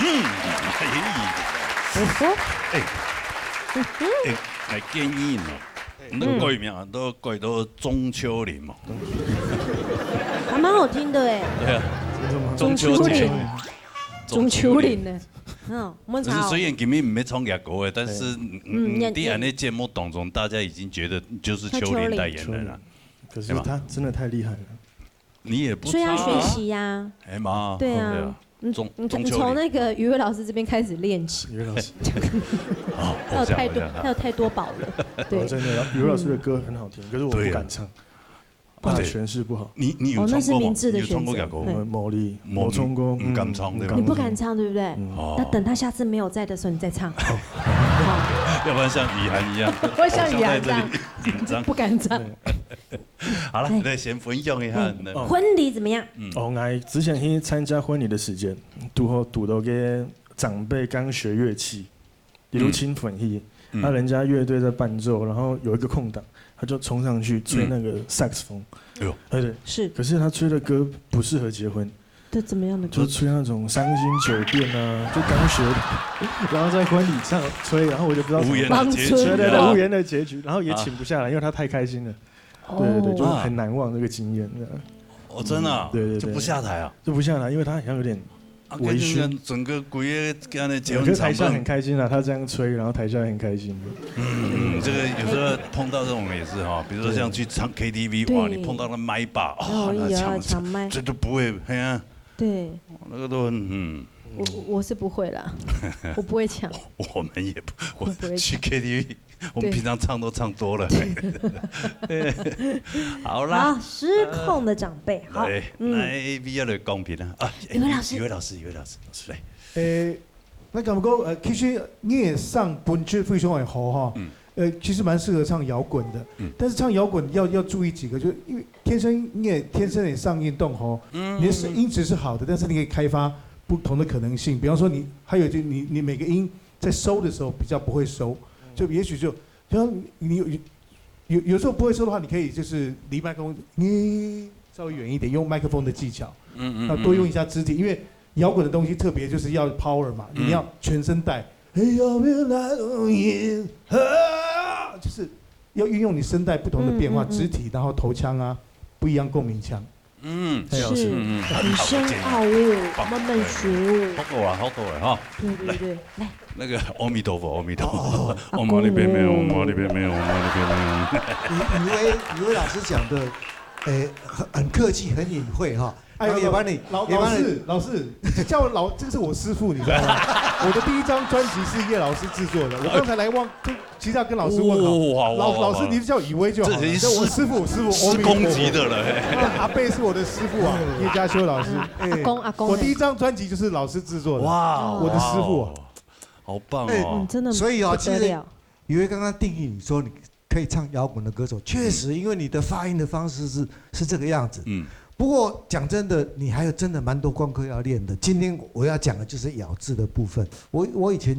嗯，嘿，嘿。哎，哎，來建議喏，你个改名都改到鍾秋玲嘛。還蠻好聽的哎。對啊，鍾秋玲。鍾秋玲。鍾秋玲呢？嗯，我們查哦。可是雖然今日毋係唱這歌个，但是，嗯，嗯，嗯，在俺的節目當中，大家已經覺得就是秋玲代言人了。可是他真的太厲害了。你也不差啊。所以要學習呀。哎媽，對啊。對啊。嗯，鍾，你看，鍾秋玲。你從那個余偉老師這邊開始練習。余偉老師。哦，他有太多，我想一下。他有太多寶了。對。哦，真的，余偉老師的歌很好聽，可是我不敢唱。对啊。怕詮释不好。你，你有唱過嗎？哦，那是明智的選擇。你有唱過這歌嗎？对。我，無哩，無，無唱過，毋敢唱，嗯，對吧？你不敢唱，對不對？嗯。哦。那等他下次沒有在的時候，你再唱。好。要不然像雨涵一樣，會像雨涵這樣，偶像在這裡緊張。不敢唱。对。好了，哎。來先分享一下，哎，那，哦。婚禮怎麼樣？嗯。哦，我之前去參加婚禮的時間，拄好堵到个長輩剛學樂器，一路親戚去，嗯。嗯。那人家樂隊在伴奏，然後有一個空檔，他就衝上去吹那個薩克斯風。嗯。哎呦。哎，對。是。可是他吹的歌不適合結婚。这怎么样的歌？就是吹那種伤心酒店啊，就刚学，然后在婚礼上吹，然后我就不知道怎么办。无言的结局啊。对，对，对，无言的结局，然后也请不下来，因为他太开心了。对，对，对，就很难忘这个经验，这样。哦，真的啊？对，对，对。就不下台啊？就不下台，因为他好像有点啊，微醺。跟这个整个鬼月跟他结婚场面。可是台下很开心啊，他这样吹，然后台下很开心。嗯，这个有时候碰到这种也是哈，比如说像去唱K T V，哇，对。你碰到那麦霸，哦，哦，那抢，抢麦。这都不会，哎呀，对。那个都很，嗯。我，我是不会啦，我不会抢。我们也不，我不会抢。我去K T V，我们平常唱都唱多了。对。好啦。好，失控的长辈，好，来，嗯。来，V R的公平啊，啊，一位老师。一位老师，一位老师，来。诶，咱感觉讲，呃，其实你也上本质非常的好哈，嗯。呃，其实蛮适合唱摇滚的，嗯。但是唱摇滚要，要注意几个，就是因为天生，你也天生也上运动吼，嗯，你的是，嗯，嗯。音质是好的，但是你可以开发不同的可能性。比方说你，还有就你，你每个音在收的时候比较不会收，就也许就，就像你有，有，有时候不会收的话，你可以就是离麦克风，你稍微远一点，用麦克风的技巧，嗯，嗯，那多用一下肢体，嗯，嗯。因为摇滚的东西特别就是要 power 嘛，嗯。你要全身带。嘿，要不要来录音？啊，就是要运用你声带不同的变化，嗯，嗯，嗯。肢体，然后头腔啊，不一样共鸣腔。嗯，是，嗯，嗯，很好的建议。很深奥哦，棒，慢慢学哦。对。好过啊，好过啊，哈。对，对，来。对，来。那个阿弥陀佛，阿弥陀佛，哦，哦，哦。阿弥陀佛，阿弥陀佛，阿弥陀佛。雨，雨薇，雨薇老师讲的，诶，很，很客气，很隐晦哈。 哎呦，然后也帮你，老，也帮你老，老师，老师，叫我老，这个是我师父，你知道吗？我的第一张专辑是叶老师制作的，我刚才来望，就其实要跟老师问好。哦，好，好，老，好，老师，好。你就叫雨薇就好了。这已经是，这我师父，我师父，师公级的了，阿弥陀佛。嘿。那阿伯是我的师父啊，叶嘉修老师。啊，阿公，阿公。我第一张专辑就是老师制作的，哇，我的师父啊。哇哦，好棒哦。哎，嗯，真的所以啊，不得了。其实雨薇刚刚定义你说你可以唱摇滚的歌手，确实，嗯。因为你的发音的方式是，是这个样子。嗯。不过讲真的，你还有真的蛮多功课要练的。今天我要讲的就是咬字的部分。我，我以前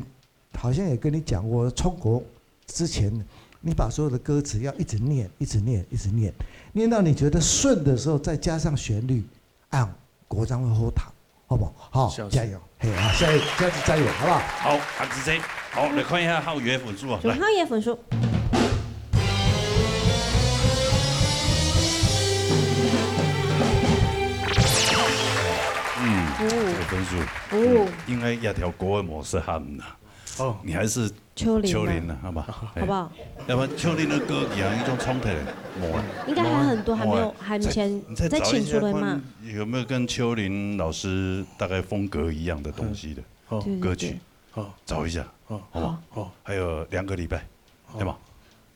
好像也跟你讲过，出国之前，你把所有的歌词要一直念，一直念，一直念，念到你觉得顺的时候，再加上旋律，啊，国章会好读，好不好？好，笑死。加油！嘿，好，下一，下次加油，好不好？好，阿姊姐，好，来看一下浩宇的分数啊，来。好，浩宇的分数。嗯，哦。这个分数，哦。嗯，应该也调高个模式哈，嗯啊。哦。你还是秋玲啊。秋玲啊，好吧？好不好？哎，要不然秋玲的歌曲啊，一种冲突的，没了。应该还有很多还没有，没了。还没先，你再，你再再请出来嘛。找一下，看有没有跟秋玲老师大概风格一样的东西的？嗯。好。对，对，歌曲，对。好。找一下，好。好不好？好。还有两个礼拜，好。对吗？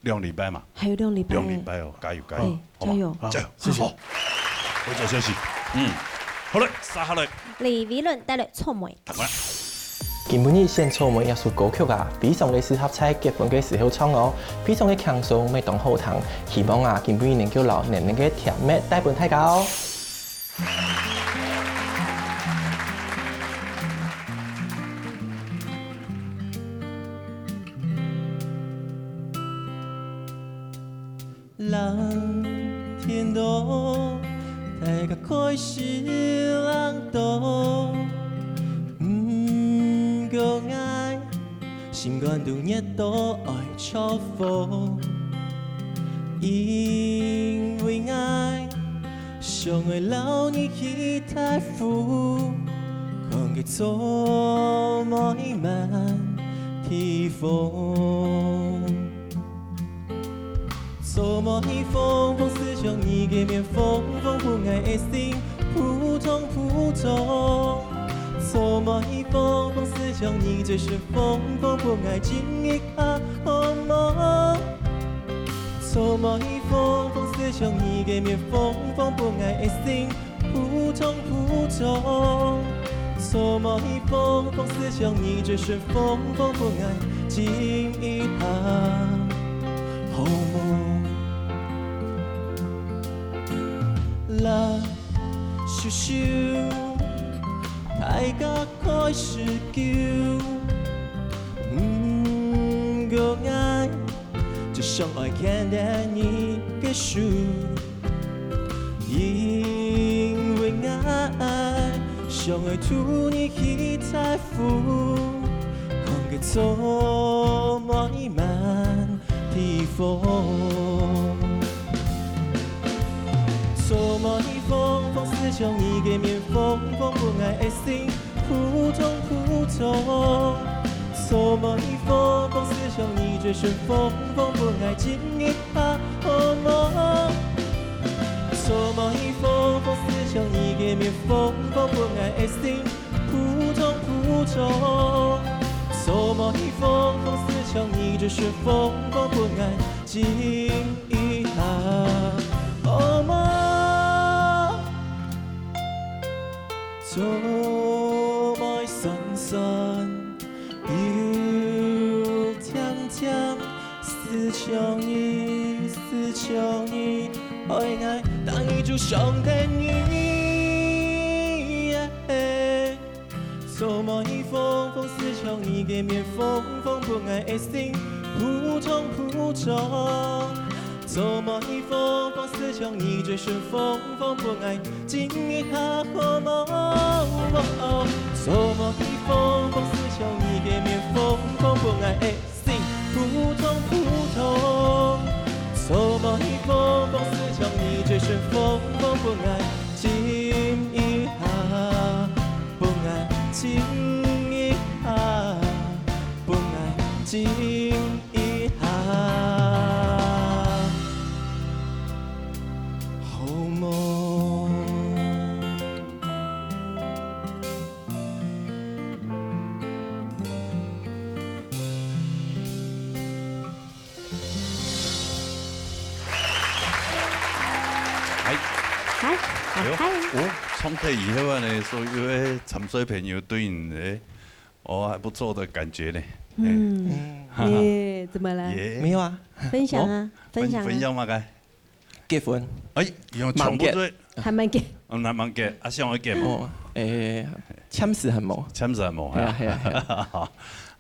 两礼拜嘛。还有两礼拜。两礼拜哦，加油，加油，哎，好吗？加油。好，加油，谢谢。好，回转休息。嗯，好嘞，接下来。李维伦带来《草莓》。 今晡日選《草莓》這首歌曲啊，非常个適合在結婚个時候唱哦，非常个輕鬆，乜當好聽。希望啊，今晡日能夠摎甜甜个甜蜜帶分大家哦。 藍天多，大家開心人多。毋過𠊎心肝肚熱到愛著火，因為𠊎想愛摎你去大湖，看个做麼个慢，地風。做麼个風，風勢將你个面，風，風分𠊎个心撲通撲通。做麼个風，風勢將你最深，風，風分𠊎靜一下，好無？做麼个風，風勢將你个面，風，風分𠊎个心 撲通撲通。做麼个風，風勢將你最深，風，風分𠊎靜一下，好無？啦，咻咻，大家開始勼，毋過𠊎 就想愛牽等你个手，因為𠊎想愛渡你去大湖，看該做麼个慢，地風。做麼个風，風勢將你个面，風，風分𠊎个心 撲通撲通。做麼个風，風勢將你最深，風，風分𠊎靜一下，好無？做麼个風，風勢將你个面，風，風分𠊎个心撲通撲通。做麼个風，風勢將你最深，風，風分𠊎靜一下，好無？ 做麼个酸酸又甜甜，思想你，思想你，愛𠊎等你就想等你。做麼个風，風勢將你个面，風，風分𠊎个心撲通撲通。做麼个風，風勢將你最深，風，風分𠊎 靜一下好無？做麼个風，風勢將你个面，風，風分𠊎个心撲通撲通。做麼个風，風勢將你最深，風，風分𠊎靜一下，分𠊎靜一下，分𠊎靜一下。 好無？嗨。嗨，哎喲，嗨。哦，唱忒以後啊呢，所有个參賽朋友對你个，哦，還不錯的感覺呢。嗯，嗯。耶，怎麼了？耶。沒有啊。分享啊，哦，分享啊。分享麼个？ 結婚。哎，用全部都，還吂結。嗯，還吂結，啊，想愛結無？哦，誒，暫時還無。暫時還無，係啊，係啊，係啊。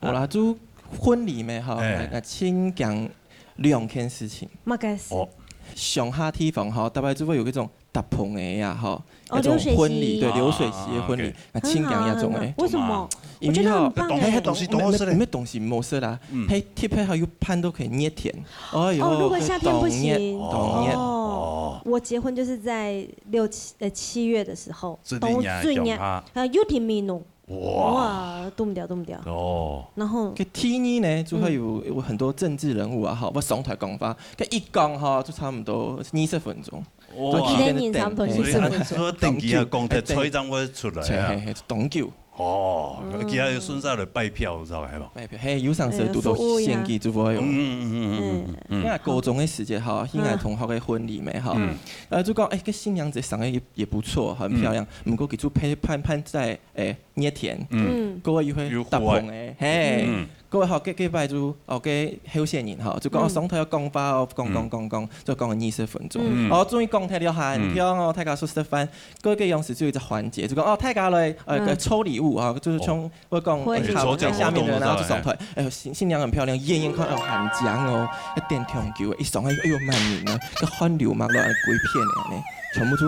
無啦，就婚禮咩，吼，哎。該，該盡驚兩件事情。麼个事？哦。鄉下地方，吼，大概就會有一種搭棚仔啊，吼，哦，那種婚禮，流水席。對，流水席的婚禮，啊，啊，啊。該盡驚該種誒。很好，很好。為什麼？ 因為吼，我覺得很棒欸。該東西當好食咧。該，該東西毋好食啦，嗯。該特別還有辦到該熱天。哎喲，哦，如果夏天不行。該當熱，當熱。哦。哦，我結婚就是在六七，呃，七月的時候，最熱，冬，最熱，鄉下。呃，又挺美濃。哇。哇，凍不掉，凍不掉。哦。然後，該第二呢，就會有，嗯。有很多政治人物啊，吼，會上台講話，該一講吼，就差不多二十分鐘。 哇。一個人差不多二十分鐘。所以，所以等佢啊，講忒，菜正會出來啊。嘿，嘿，嘿，當久。哦，嗯。佢啊，順續來拜票，知道係無？拜票，嘿，有常時堵到選舉就會有。嗯，嗯，嗯。因為高中个時節吼，嗯。應該同學个婚禮咩吼，嗯。呃，就講，哎，該新娘子生得也，也不錯，很漂亮，嗯。毋過佢就辦，辦，辦在，哎， 熱天，嗯。嗯。過後又會搭棚仔，有戶外。嘿，嗯。過後吼，該，該擺就，哦，該候選人吼，就講，哦，嗯。上台愛講話哦，講，嗯。講，講，講，就講二十分鐘。嗯。哦，終於講忒了，很香哦，嗯。大家食食飯。過後該央時就有一隻環節，就講，哦，大家來，呃，嗯。該抽禮物啊，就是從，哦。會講，會。哎，好，抽獎活動，下面的人，然後就上台，哎喲，新，新娘很漂亮，遠遠看，哦，很靚哦，一點挺久，一上去，哎喲，滿人啊，該汗流脈落來，歸片的呢，全部就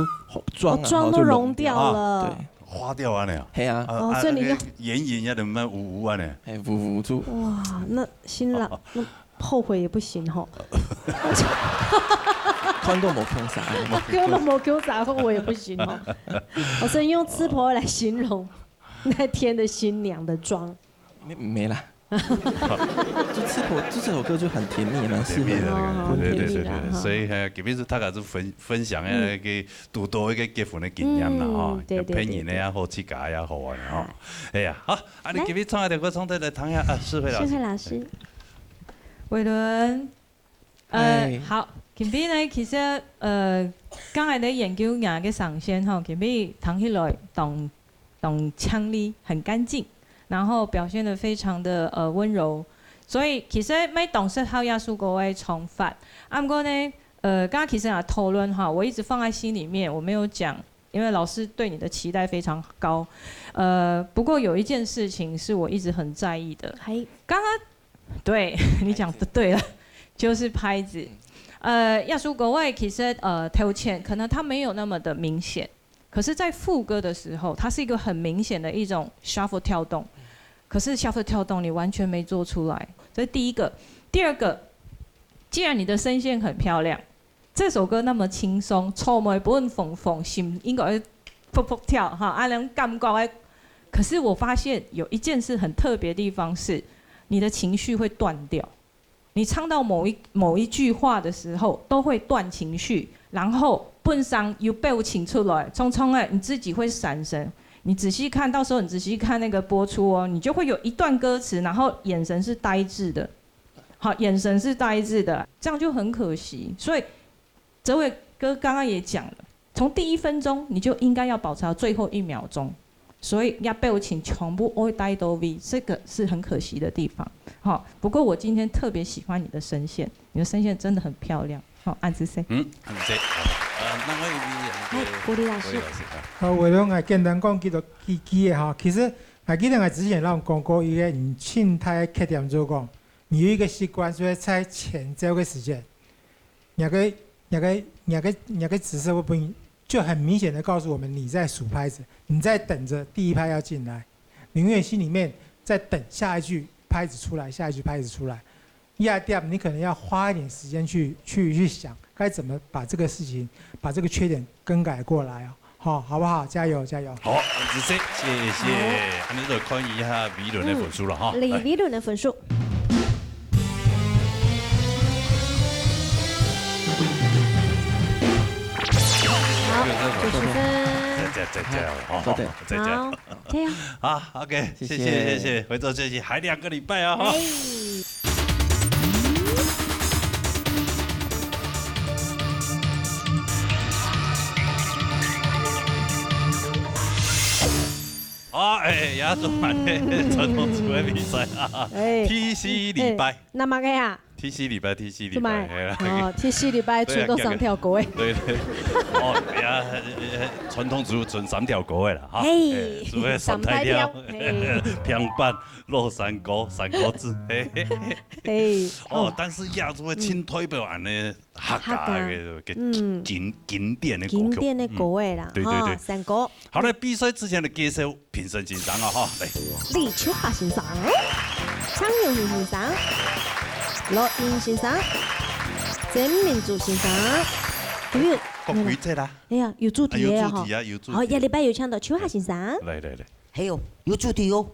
妝啊，哦，妝都融掉了。然後就融掉。對。 花掉恁樣啊？係啊。啊，哦，啊，所以你用，那個眼影也得慢慢糊糊恁樣。係，糊糊就。哇，那新郎，那後悔也不行吼。看到無共樣，看到無共樣，後悔也不行吼。哦，所以用吃婆來形容。那天的新娘的妆？没，没啦。就这首，就这首歌就很甜蜜，蛮适合的。甜蜜的感觉，哦，很甜蜜。对对对对，甜蜜啦，哈。所以呃，今日是大家就分分享呃个堵到一个结婚的经验啦哈，嗯，对对骗人的也好，自家也好啊哈。哎呀，好，啊你今日唱的歌唱得来听一下啊，世慧老师。世慧老师。伟伦，呃，嗨。好，今日呢，其实呃，刚才在研究你个声线哈，今日听起来当当清丽，很干净，然后表现得非常的呃温柔，所以其实蛮适合这首歌个唱法。啊，不过呢，呃，刚刚其实也讨论哈，我一直放在心里面，我没有讲，因为老师对你的期待非常高。呃，不过有一件事情是我一直很在意的。嗨。刚刚，对，你讲得对了，就是拍子。呃，这首歌个其实呃头前可能它没有那么的明显，可是在副歌的时候，它是一个很明显的一种 shuffle 跳动，可是 shuffle 跳动你完全没做出来，这是第一个。第二个，既然你的声线很漂亮，这首歌那么轻松，草莓本红红，心应该会噗噗跳哈，啊，那种感觉哎。可是我发现有一件事很特别的地方是，你的情绪会断掉。你唱到某一某一句话的时候，都会断情绪，然后本上有表情出来，匆匆哎，你自己会闪神。你仔细看，到时候你仔细看那个播出哦，你就会有一段歌词，然后眼神是呆滞的，好，眼神是呆滞的，这样就很可惜。所以哲伟哥刚刚也讲了，从第一分钟你就应该要保持到最后一秒钟，所以要表情全部会呆到位，这个是很可惜的地方。好，不过我今天特别喜欢你的声线，你的声线真的很漂亮。好，按时谁？嗯，按时谁？呃，那我有哎，国立老师。国立老师啊。好，伟伦，我简单讲几个几几个哈。其实我记得我之前有讲过一个很清淡的缺点，就是讲你有一个习惯，就是在前奏的时间，那个那个那个那个指示会不会就很明显的告诉我们你在数拍子，你在等着第一拍要进来，你永远心里面在等下一句拍子出来，下一句拍子出来。压掉，你可能要花一点时间去去去想，该怎么把这个事情，把这个缺点更改过来哦。好，好不好？加油，加油！好，按时谁？谢谢。那就看一下伟伦的分数了哈。李伟伦的分数。好，九十分。再再再加油哈！好，再加油。加油。好，OK，谢谢谢谢，回头休息还两个礼拜啊哈。好，哎，也做完了传统组的比赛啊。哎第四礼拜，那么个呀？第四礼拜，第四礼怎么？拜，嘿啦。哦，第四礼拜出到三条歌哎。对对。哦，呀，传统组存三条歌的啦哈。嘿哎，所以三大条三大条，嘿，平板、老山歌、山歌子，嘿嘿嘿。嘿，哦，但是亚洲的青推表演呢，客家个个嗯经经典的歌曲，经典的歌哎啦，对对对。三个。好了，比赛之前的介绍，评审先生啊哈，来。李秋华先生，张永明先生，罗英先生，曾明珠先生，还有各规则啦。哎呀，有主题的哈。啊有主题啊，有主题。好，下礼拜有请到秋华先生。来来来。还有有主题哦，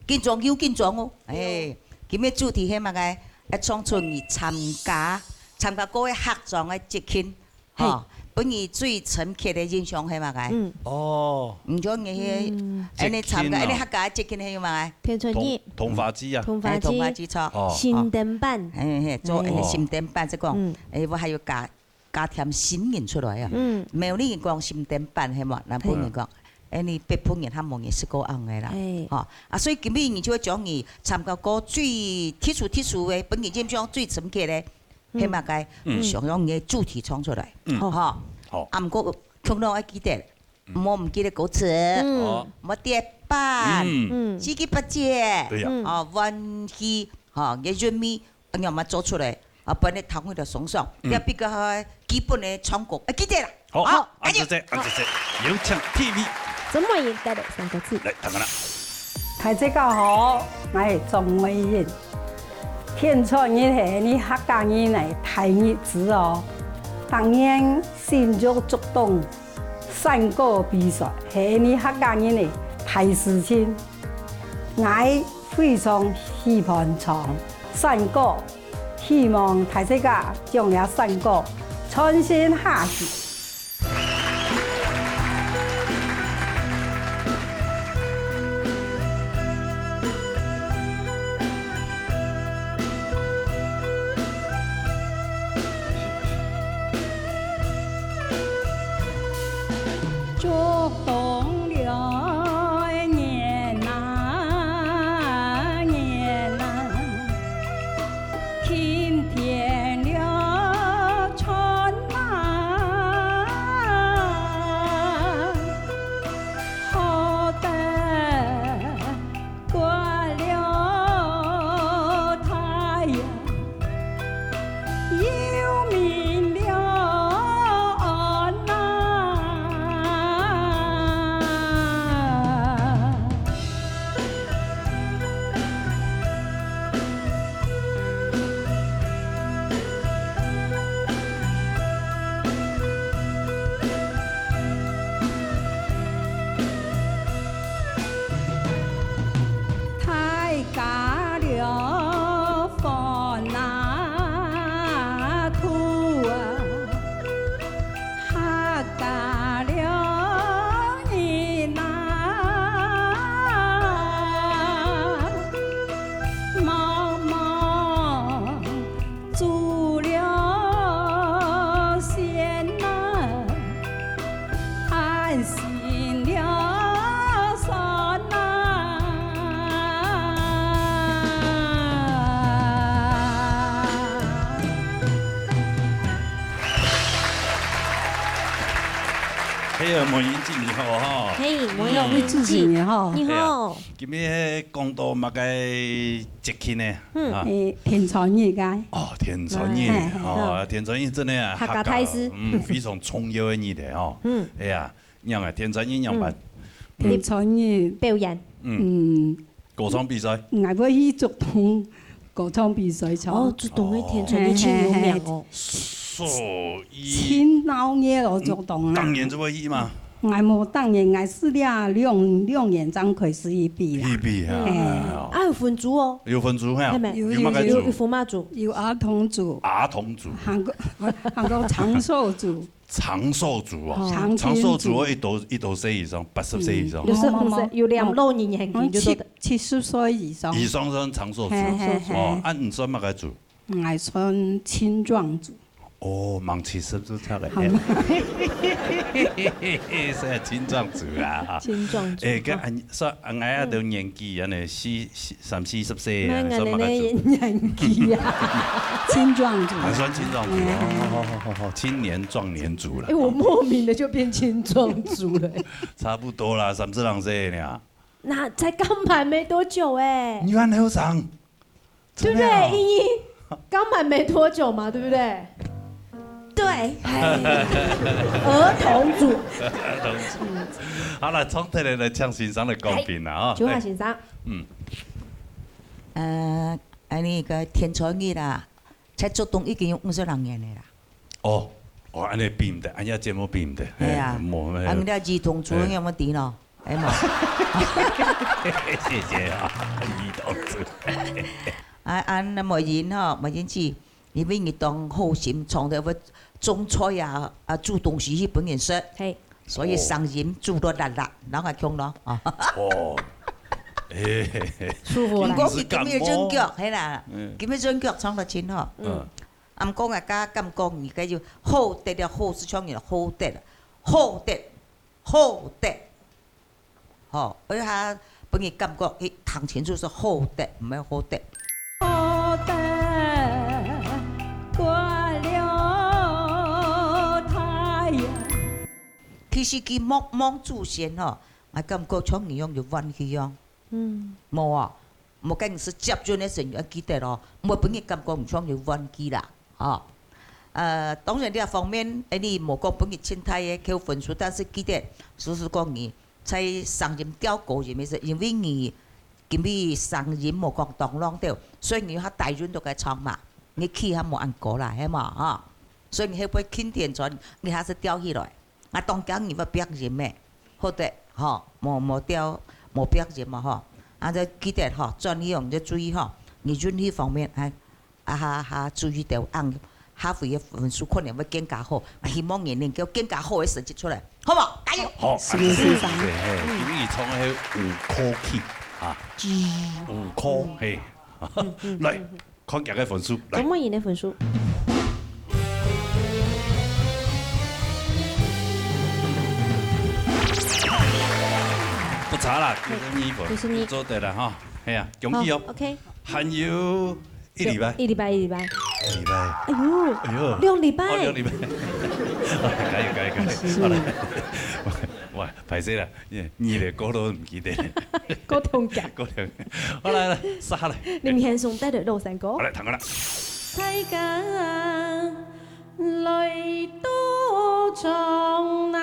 紧张有紧张哦，哎，今日主题系么个？要唱出你参加参加过个客庄个节庆，哈，分你最深刻个印象系么个？嗯，哦，你像你去，嗯哎，你参加，节庆哦哎，你客家个节庆系么个？天春日，同发机啊。哎，同发机，同花机错。哦新灯办，哎，嘿，做哎新灯办这个，嗯哎，我还有加加添新人出来啊。嗯，苗栗人讲新灯办，系嘛？南部人讲，哎，你北部人他们也是够红的啦。哎，哈啊，所以今日你就会讲你参加过最特殊特殊的，本人印象最深刻的，嗯系么个？嗯想用你的主题唱出来。嗯哈，好。啊，毋过共同要记得，莫毋记得歌词，嗯哦，莫跌板，嗯，嗯，自己不接。对呀。嗯啊，运气，哈，个运气，你要么做出来，啊，不然你头会得松松，嗯要比较基本的唱歌，啊，记得啦。好，好按时这，按时这，有请T V，怎么也带了三个字。来，等等啦。大家好，我是张美英。天穿日系你客家人的大日子哦。当年新竹竹东山歌比赛，系你客家人的大事情，𠊎非常喜歡唱山歌，希望大自家將這山歌傳承下去。 竹筒了年啊，年啊，晴天了春啊，好得 挂了太阳，又明了暗啊。 大家了歡啊，哭啊，客家了人啊，茫茫 祖了先啊，安心了山啊。嘿呀，莫英姐你好哈。嘿，莫英姐。嗯。主持人好。你好。嘿呀，今日講到麼个 節慶呢？嗯。啊。誒，天穿日个。哦，天穿日，哎，哎，哦，哎。天穿日真个啊，客家大事。客家，嗯，非常重要个日仔哦。嗯。哎呀，仰啊，天穿日仰般？嗯。天穿日。表演。嗯。嗯。歌唱比賽。𠊎會去竹東歌唱比賽唱。哦，竹東个天穿日盡有名哦。嘿，嘿，嘿。所以，盡鬧熱哦，竹東啊。嗯，當年就會去嘛。 𠊎無當年，𠊎係這兩，兩年正開始去比啦。去比啊，嘿。哎喲。啊，有分組哦。有分組嘿。係無？有，有麼个組？有，有，有，有婦媽組。有兒童組。兒童組。還過，還過長壽組。長壽組啊。哦。長青組。長壽組哦，幾多，幾多歲以上？八十歲以上。嗯。六十五歲，哦，有兩老年紀就做得。哦，七，七十歲以上。以上算長壽組。嘿，嘿，嘿。哦，啊，你算麼个組？ 𠊎算青壯組。哦，吂七十就出來。好嘛。係青壯組啊。青壯組。誒，該恁，算，恁樣啊，都年紀恁樣，四，四，三四十歲啊，嗯。算麼个組？恁樣年紀啊。青壯組。還算青壯組啊。嗯。好，好，好，好，青年壯年組啦。誒，我莫名的就變青壯組了。差不多啦，三十零歲了。那才剛滿沒多久誒。你還後生。 對不對？真的哦。因為剛滿沒多久嘛，對不對？對。哎，兒童組。兒童組。好了，從這裡來請先生來講評了啊。哎，九號先生。嗯。呃，恁呢个天穿日啦，在竹東已經有五十零年了啦。 哦，哦，恁樣比毋得，恁樣節目比毋得。係啊。嘿，無，啊，你這兒童組有無知咯？係無？謝謝啊，兒童組。啊，啊，那莫英吼，莫英姐，因為你當好心，常常會種菜啊，啊，煮東西去分人食。嘿。所以聲音煮到辣辣，然後還強咯，啊。哦。嘿，嘿，嘿。舒服啦。毋過佢今日真腳，係啦，嗯。今日真腳唱得真好。嗯。 啊，毋過𠊎感，感覺你个就好得了，好是像你好得了，好得，好得。吼，而且佢分人感覺，誒，聽清楚係好得，毋係好得。好得，掛了太陽。其實佢望，望祖先吼，𠊎感覺像你樣有怨氣樣。嗯。無啊。 無，該你係接近个時，你愛記得哦，毋會分人感覺你像有怨氣啦，吼。呃，當然這方面，誒，你無講分人盡大个扣分數，但是記得，就是講你在聲音調高音个時，因為你今日聲音無講當亮調，所以你較低音都該唱嘛，你氣較無恁高啦，係無？吼。所以你後背輕點轉，你還係調起來。 𠊎當驚你會變音咩，好得，吼，無，無調，無畢業嘛吼，啊，就記得吼，轉去哦，你就注意吼，你運氣方面，哎，啊哈哈，注意到，恁下回个分數可能會更加好，啊，希望你能夠更加好个成績出來，好無？加油！好，是，是，是，是，嘿，因為伊創个係五科起啊，五科，嘿，來，看佢个分數，來。鍾文瑩个分數。不差啦，九十二分，九十二。做得了哈，哎呀，恭喜哦。好，OK。還有一禮拜。一禮拜，一禮拜。一禮拜。哎呦，哎呦，兩禮拜。哦，兩禮拜。加油，加油，加油。是。好了，我，我，歹勢啦。 你，你个歌都毋記得。歌中獎。歌中獎。好，來，來，殺下來。林賢松帶來老山歌。好，來，聽下啦。大家來到長南。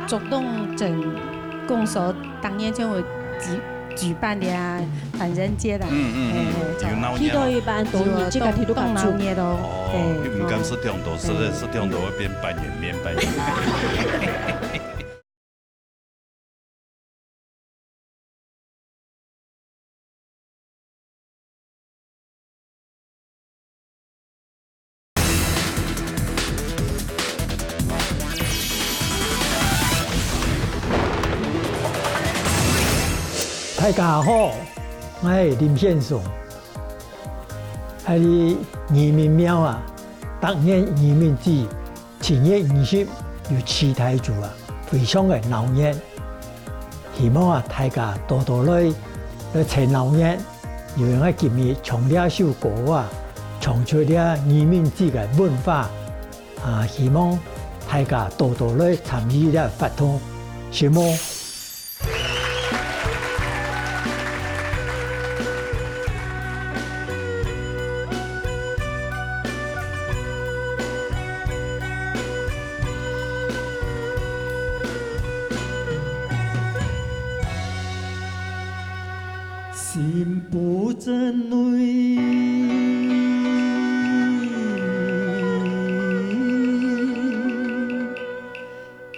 竹東鎮公所 當年就有舉，舉辦个啊，凡人節啦。嗯，嗯，嗯，哎，有鬧熱啊。去到一般多人，這个地方當鬧熱哦。哦，哎，你毋敢食忒多，食了，哎。食忒多會變半圓面，半圓面。 大家好，𠊎係林賢松，𠊎係義民廟啊，逐年義民節 七月二十有七大組啊，非常个鬧熱。希望啊，大家多多來，來湊鬧熱，因為𠊎今日唱這首歌啊，唱出這義民節个文化啊，希望大家多多來參與這活動，承蒙。 心不真內，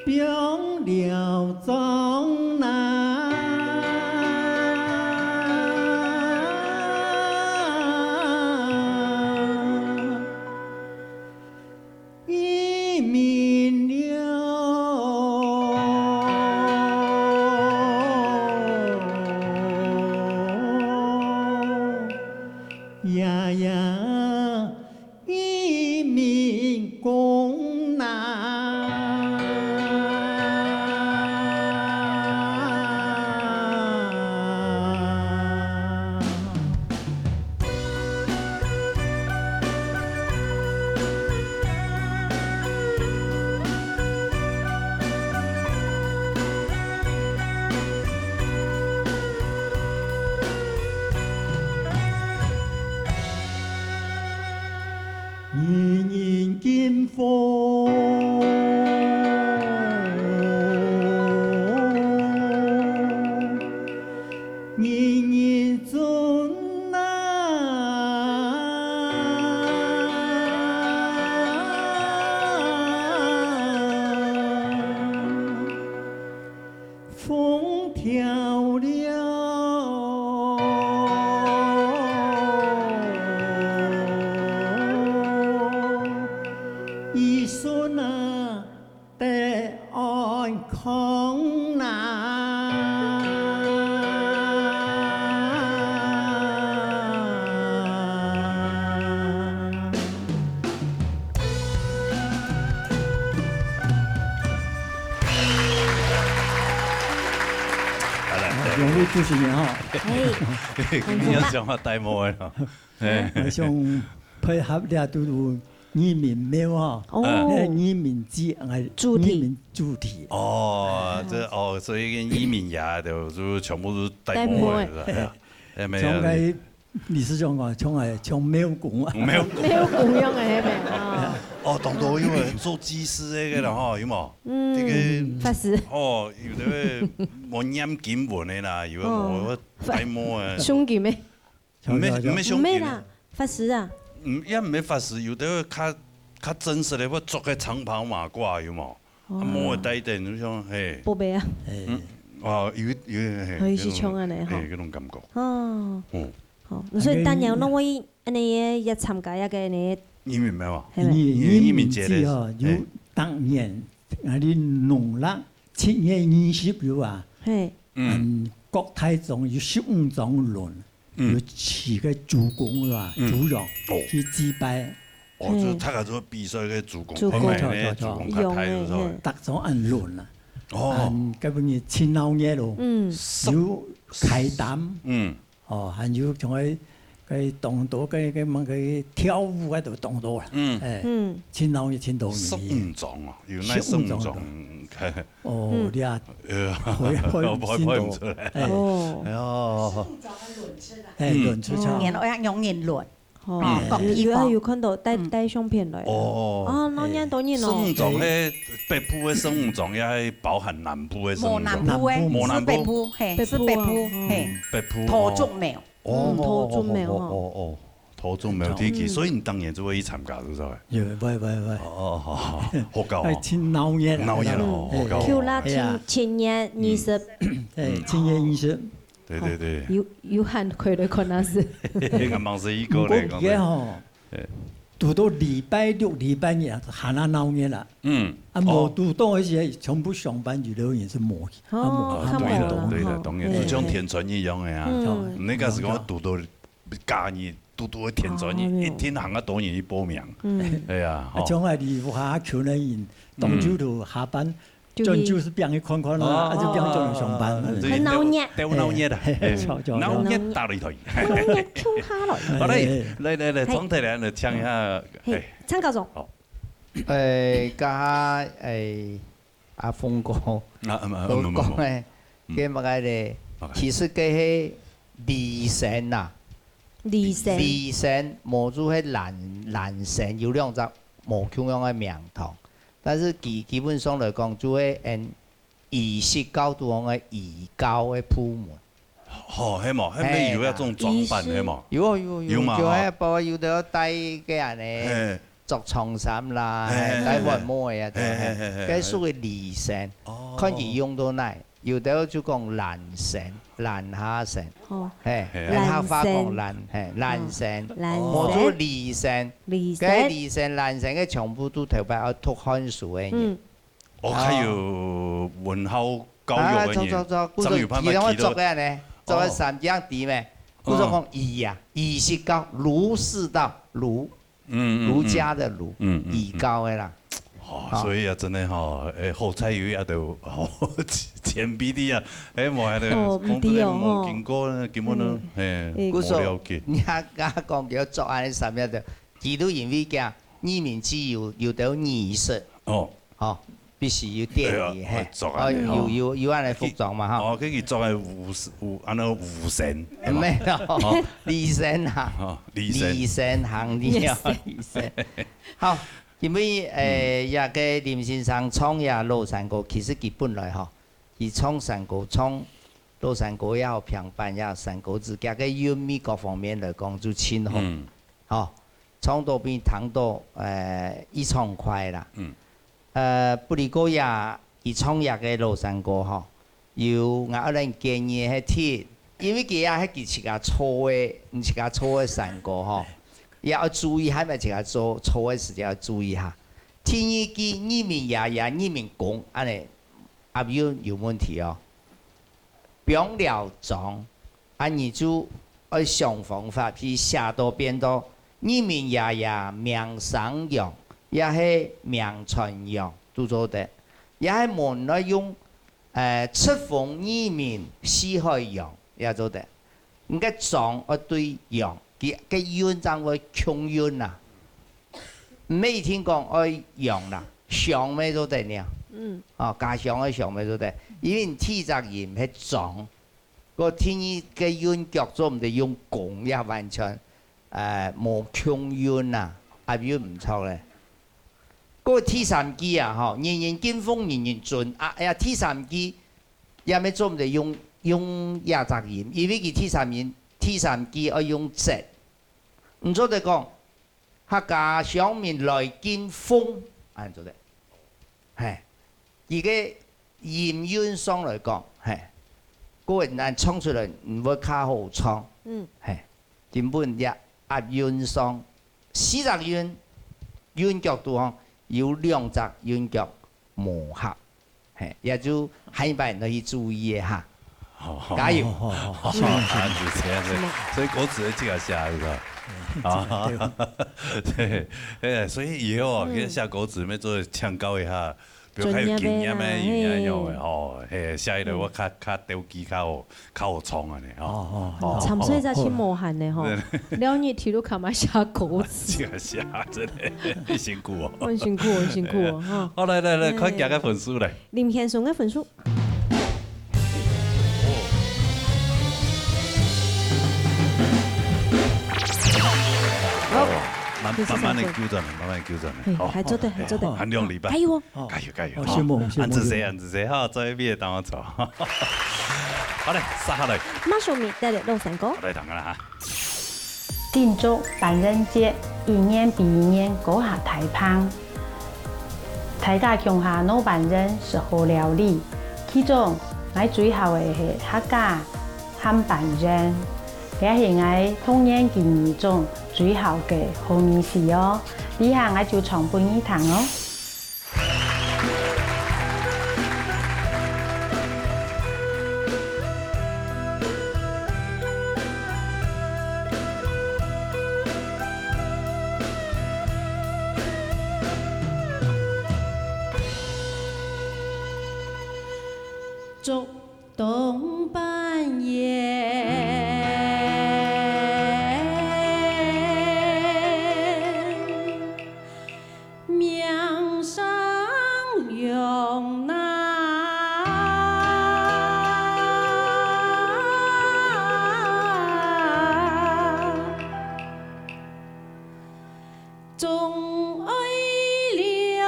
放了張南。義民了，呀呀， 義民公難。人人敬奉，人人尊啊。 風調了，雨順啊，得安康啦。 好了，兩位主持人哈，嘿，你要講話帶毛的了。嘿。我想配合這都有義民廟哈，哦。那義民節，哎，主題。義民主題。哦，這，哦，所以跟義民爺的，就全部都是帶毛的，帶毛的。是吧？哎呀，哎，沒有。從來 理事長講，像个，像廟公啊。廟公。廟公樣个，係無？啊。哦，當多有个做祭司个啦，吼，有無？嗯，這个法師。哦，有个無念經文个啦，有个哦，無帶毛个。誦經个。毋係，毋係誦經个。毋係啦，法師啊。嗯，也毋係法師，有个較，較正式个，會著个長袍馬褂，有無？哦。無个帶等，就像，嘿。寶貝啊。嗯，哦，有，有，嘿，有一種，有一種恁呢，吼。嘿，那種感覺。哦。嗯。好，所以大家攏會恁呢也參加一個呢。你明白嗎？係咪？你，你明白吼，有，嘿。當年，啊，你農曆七月二十有啊，嘿。嗯。嗯，各大莊有十五莊輪。 嗯。有四個主公是吧？嗯。主用，哦。去祭拜。哦，就大家做比賽个主公，主公。哎，哎，哎，主公較大，用的，是吧？嘿。逐種恁輪啊。哦。恁，該本日真鬧熱咯。嗯。有開擔。嗯。哦，還有像該，該當多該，該麼个跳舞个都當多啦。嗯。哎，嗯。真鬧熱，真多人去。十五莊哦，有那十五莊。十五莊。哦，嗯。你啊，呃，會，會，會，會毋出來。哎。哦。哎喲。 哎，嗯。輪出場。嗯，然後愛用人輪。哦，嗯。各地方。有，有，有看到帶，嗯。帶相片來。哦。啊，鬧熱當然咯。十五莊係北部个十五莊，也係包含南部个十五莊。無南部个，無南部。係北部，嘿，北部啊，係北部，哦。嘿。北部，哦。桃竹苗。哦，嗯，桃竹苗，哦，哦，哦，哦。 桃竹苗地區，嗯。所以你當年就會去參加，是不是？有，會，會，會。哦，哦，好，好，好搞哦。哎，真鬧熱啊。鬧熱哦，嗯。好搞哦。就那七，哎呀。七月二十。嗯。哎，七月二十。對，對，對。哦，有，有閒可以來看下是。應該忙死一個嘞，毋過佢个吼，講真。哎。堵到禮拜六、禮拜日啊，還那鬧熱啦。嗯。啊，哦。無堵到那些全部上班有的人是無去，啊，無，哦，啊，無去。看無了，對的，對的，吼。當然，哎。就像天穿一樣的啊。嗯。那個是講堵到 假日，堵堵个天穿，哦，一，一定行啊多人去報名。嗯。哎呀，啊，吼。像𠊎屋下求人員，當晝就下班，就去。轉晝就變去看看啦，哦。啊，就變轉去上班。哦，這很鬧熱。鬥鬧熱啊。哎，哎，吵，吵，鬧熱打擂台。鬧熱共下來。好嘞，哎，哎。來，來，來，嘿。總體來，來，請一下，嘿，嘿。參加總。好。哎，這下，哎， 阿峰哥，啊，嗯，嗯，都講咧，嗯，嗯。該麼个咧，OK。其實該係離神啊。離神。離神，無就係懶，懶神，有兩隻無共樣个名堂。但是基，基本上來講，就係按儀式教徒講个儀教个部門。 吼，係無？係無有那種裝扮，嘿啦。係無？有哦，有哦，有哦，有嘛，吼。就係包括有的戴个恁呢，嘿。著長衫啦，嘿，嘿，戴碗帽个啊，嘿，嘿，嘿，嘿，嘿。該屬於離神，哦。看佢用到哪，有的就講懶神、懶下神，哦。嘿，嘿。咱客話講懶，懶神。嘿，懶神，哦。無就離神，離神。該離神、懶神个全部都頭擺愛讀漢書个人。嗯。 哦，還有文化教育个人，啊，著，著，著，故所正有辦法佢攏會著个恁呢，著个衫樣知咩？哦。故所講儀啊，儀式教，儒釋道，儒，嗯，嗯，儒家的儒，嗯，嗯，嗯。儀教个啦。哦，哦。所以啊，真的吼，哎，好彩有一个，哦，前輩的啊，哎，無啊，哦，毋知哦，講真的，無經過，吼。根本都，嗯。哎，哎。無了解。故所，你看，剛剛講叫著恁呢衫樣的，佢都因為講，義民祭有，有兜儀式。哦。 吼，必須有典禮，對啊，嘿，愛著恁呢，哦，有，吼。有，有恁呢服裝嘛，吼。哦，佢，佢著个有，有恁呢有神，係嘛？沒有，哦。禮神啊。哦，禮神。禮神行禮啊，yes。禮神。好，因為，呃，嗯。這个林先生唱這老山歌，其實佢本來吼，佢唱山歌，唱老山歌也好，平板也好，山歌子，佢个韻味各方面來講就盡好。嗯。吼，唱到變聽到，呃，異暢快啦。嗯。 呃，不而過也，佢唱這个老山歌吼，有𠊎愛來建議个係第一，因為佢也係佢自家做个，自家做个山歌吼，也愛注意，係毋係自家做，做个時節愛注意下。第二句，義民爺爺、義民公，恁呢押韻有問題哦。 放尞莊，恁呢就愛想方法去寫到變到義民爺爺命生陽，也係命傳陽都做得，也係無愛用，呃，敕封義民四海洋也做得。你个莊愛對洋，佢个韻正會共韻啊。 毋係一定講愛洋啦，商乜做得呢。嗯。哦，家鄉个鄉乜做得，因為你第一隻音係莊，該第二个韻腳做毋得用公，也完全，呃，無共韻啊，押韻毋著咧。該第三句啊，吼，人人敬奉人人尊，啊，哎呀，第三句也乜做毋得用，用這隻音，因為佢第三音，第三句愛用節。毋做得講， 客家鄉民來敬奉，恁做得。嘿，佢个音韻上來講，嘿，各位，咱唱出來，你會較好唱。嗯。嘿，根本這押韻上，四隻韻，韻腳肚項有兩隻韻腳無合，嘿，也就下一擺你去注意一下。好，好，加油！好，好，好，好，啊，就這樣子。什麼？所以歌詞這个寫是吧？嗯，啊，對。對，哎，所以以後啊，嗯。寫歌詞要做請教一下， 比較較有經驗个人啊，專業个啦，嘿。吼，嘿，寫起來我較，較鬥記，較好，較好創安尼，吼。哦，哦，哦，哦。參賽者真無閒呢，吼。對。兩日天都看嘛寫歌詞。這个寫，真的，辛苦哦。很辛苦，很辛苦哦，吼。好，來，來，來，哎。看佢个分數來。林先生个分數。好，慢，謝謝，慢慢地，謝謝。糾正，慢慢地糾正。嘿，好，還做得，好，還做得。還兩禮拜。加油哦。 哦。加油，加油！哦，羨慕，哦，羨慕，恁仔細，羨慕。恁仔細，好，做一遍當我做。好嘞，接下來。馬上面帶來老三哥。好，來，等下啦哈。慶祝萬人節，一年比一年過較大方。大家共下挼萬人食好料理，其中𠊎最好个係客家鹹粄圓，這係𠊎童年記憶中最好个好味緒哦。這下𠊎就唱分你聽哦。 竹東粄圓，名聲揚哪。 總愛了，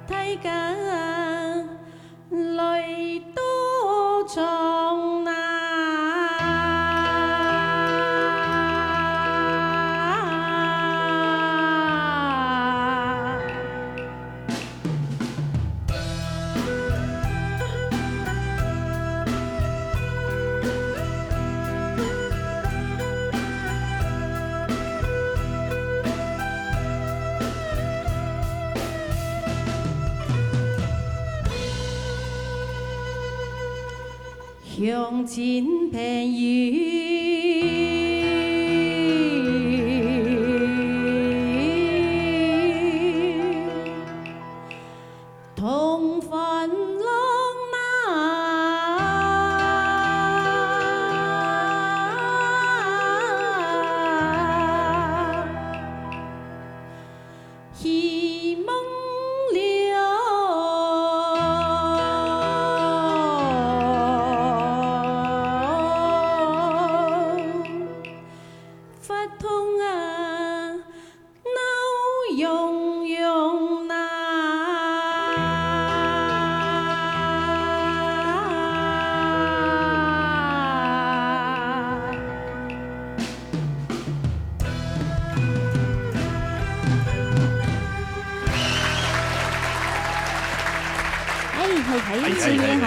大家來到場哪。 鄉親朋友，同歡樂哪。希望了，發通啊，鬧洋洋哪。 哎，嘿，嘿，哎，哎，哎，哎。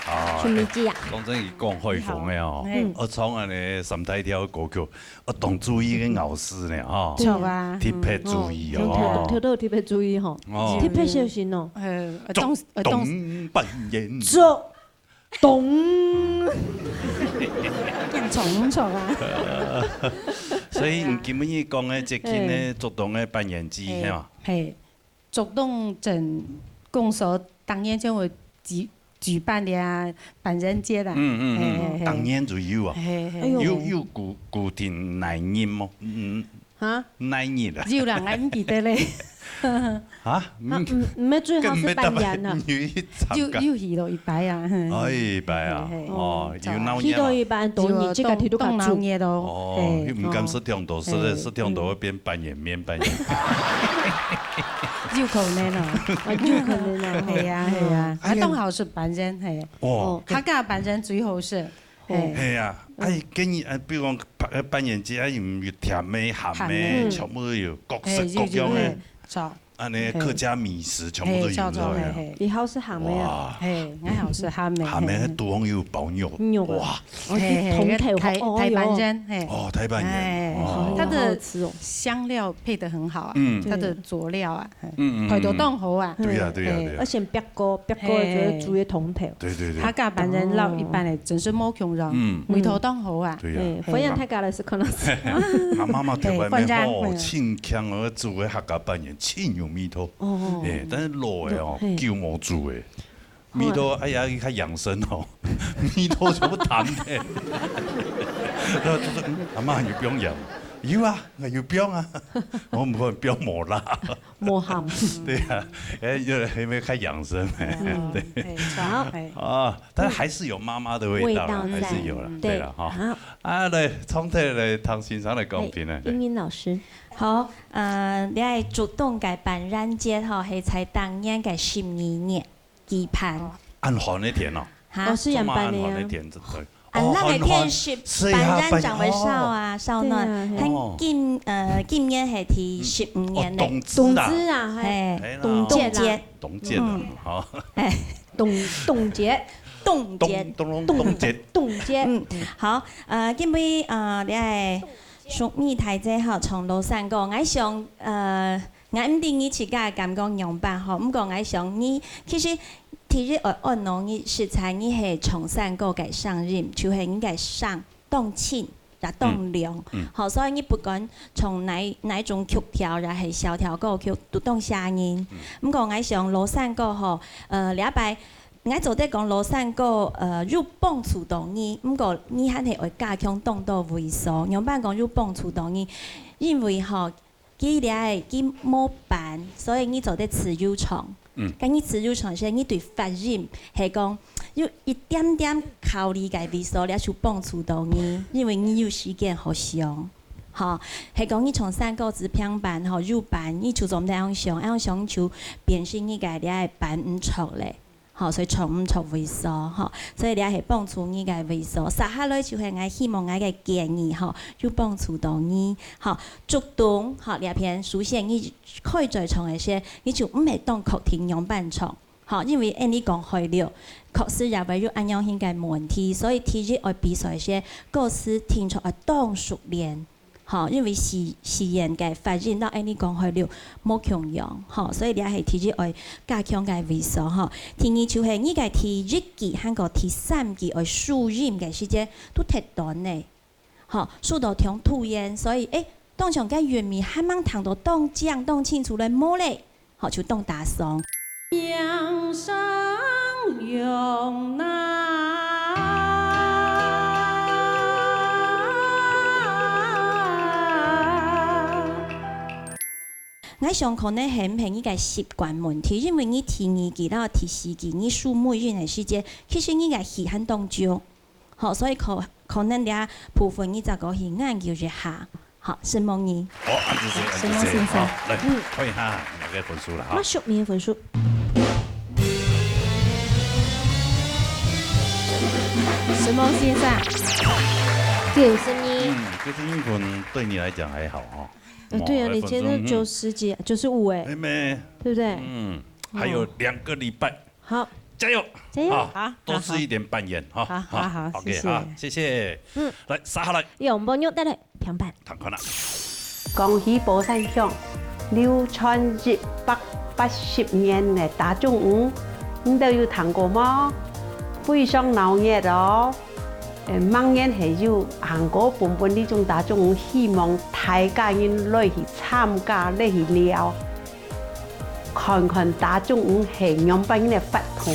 哦，春妹姐啊。哎，講真，佢講海豐个哦，你好。嗯。我唱恁呢三大調个歌曲，我當注意个咬字呢，吼。著啊。特別注意哦。嗯，哦，特，特，特別注意吼。哦。特別小心哦。呃，呃，當，呃，當，東半圓。著。 咚。恁重重啊。所以你今晡日講个節慶呢，嘿。竹東个粄圓節，嘿。係嘛？嘿，竹東鎮公所當年就有舉，舉辦个啊，粄圓節啦。嗯，嗯，嗯，嘿，嘿，嘿。當年就有啊。嘿，嘿，哎喲。有，有固，固定哪日無？嗯，哈？哪日啊？有啦，𠊎毋記得咧。 哈？啊，嗯，毋，毋係最好係粄圓啊。有一場啊。有，有去咯，一擺啊，嘿。哦，一擺啊，嘿，嘿。哦，有鬧熱啊。去到一擺，當然自家去都較足。當鬧熱咯，哦，嘿，又毋敢食忒多，哦。食了，嘿。食忒多會變粄圓麵、粄圓。有可能哦。啊，有可能哦。係啊，係啊。哦。啊，當好食粄圓，係。哦。哦。客家粄圓最好食。嘿。係啊，哎，建議，哎，比如講，拜，拜年節，哎，有甜个、鹹个，鹹个。全部都有，各式各樣个。嘿，有，有，嘿，著。恁呢，嘿。客家美食全部都有，嘿，著，著，著，嘿，嘿。你好食鹹个啊？哇。嘿，𠊎好食鹹个，鹹个，嘿。肚項有包肉，肉啊。哇。哦，嘿，嘿，湯頭，大，哦，大半圓，嘿。哦，大半圓，哎，哦。好，它的好吃哦。香料配得很好啊，嗯。它的佐料啊，嘿，嗯，嗯，嗯。配到當好啊。對啊，對啊，哎，對啊。而且煏過，煏過就係煮个湯頭。嘿。對，對，對。客家粄圓摎一般个真係無共樣，嗯。味道當好啊。對啊。哎，歡迎大家來試看啊。啊，媽媽特別哦，嘿，歡迎。盡強哦，煮个客家粄圓，盡有味道。哦。哎，但是老个哦，嘿。久無煮个。 味道，哎呀，佢較養生哦，味道全部淡个。然後就說，嗯，阿媽有放鹽？有啊，有放啊。我們會放無啦。無鹹。對啊，哎，因為，因為較養生。嗯，對。哎，好。哎。啊，但還是有媽媽的味道啦，味道在。還是有啦，嗯。對啦，哈。對，好。啊，來，重頭來，唐先生來講評啊，哎，對。英英老師。好，呃，你愛竹東个粄圓節吼，係在當年个十二月。 舉辦。恁寒个天哦。哈？哦，係恁樣辦个啊。這麼恁寒个天，真的。恁冷个天食，哦，寒寒，係啊，粄圓正會燒啊，粄，哦。燒暖。對啊，係。哦。今，呃，今年係第十五年个。嗯。哦，冬至啊。冬至啊，嘿。嘿啦。冬節啦。冬節。冬節了，嗯。好。嘿。冬，冬節。冬節。冬，冬，冬節。冬節。嗯，好，呃，今晡，呃，你愛淑美大姐吼，唱老山歌，𠊎想，呃， 𠊎毋知你自家感覺仰般吼，毋過𠊎想你，其實第一愛按呢，你實在你係唱山歌个聲音，就係你个聲當清也當亮。嗯，嗯。吼，所以你不管唱哪，哪一種曲調，也係小調歌曲，都當嚇人。嗯。毋過𠊎想老山歌吼，呃，這擺，𠊎做得講老山歌，呃，有幫助到你，毋過你還係愛加強當多位所。仰般講有幫助到你？因為吼， 佢這个佢無伴，所以你做得自由唱。嗯。該你自由唱時，你對發音係講有一點點考慮个位所，這就幫助到你，因為你有時間好想。吼，係講你唱山歌仔平板吼，有伴，你就做毋得恁樣想，恁樣想就變成你个這个伴毋著咧。 吼，所以唱毋著位所，吼，所以這係幫助你个位所。接下來就係𠊎希望𠊎个建議，吼，有幫助到你，吼。竹東，吼，這片首先你可以再唱一些，你就毋係當確定仰般唱，吼，因為恁呢講開了，確實也會有恁樣形个問題，所以第一愛比賽一些歌詞定著愛當熟練。 吼，因為四，四縣个發音摎恁呢講開了無共樣，吼，所以這係第一愛加強个位所，吼。第二就係你个第一句還過第三句愛收音个時節都忒短咧，吼，收到當突然，所以，誒，當像該韻味還吂聽到當靚、當清楚咧無咧。 好，就當打爽。𠊎想可能係毋係你个習慣問題，因為你第二句摎第四句，你收尾音个時節，其實你个氣還當足。好，所以可，可能這部分你再過去研究一下。 好，承蒙你。好，恁仔細，恁仔細。承蒙先生。好，來，嗯。看一下，大家分數了哈。馬上你的分數。承蒙先生。九十二。嗯，九十二分對你來講還好哈。呃，對啊，哦，你今天都九十幾，九十五哎，妹妹。對不對？嗯，還有兩個禮拜。 好。加油！加油！啊，好，多吃一點粄圓哈。好，好，好，好，OK，謝謝。好，謝謝。嗯。來，接下來。用朋友帶來平板。看看啦。恭喜寶山鄉，流傳一百八十年个打中魚，你兜有聽過無？非常鬧熱哦。呃，明年係有行過本本這種打中魚，希望大家人來去參加，來去尞。 看看打中魚係仰般个活動。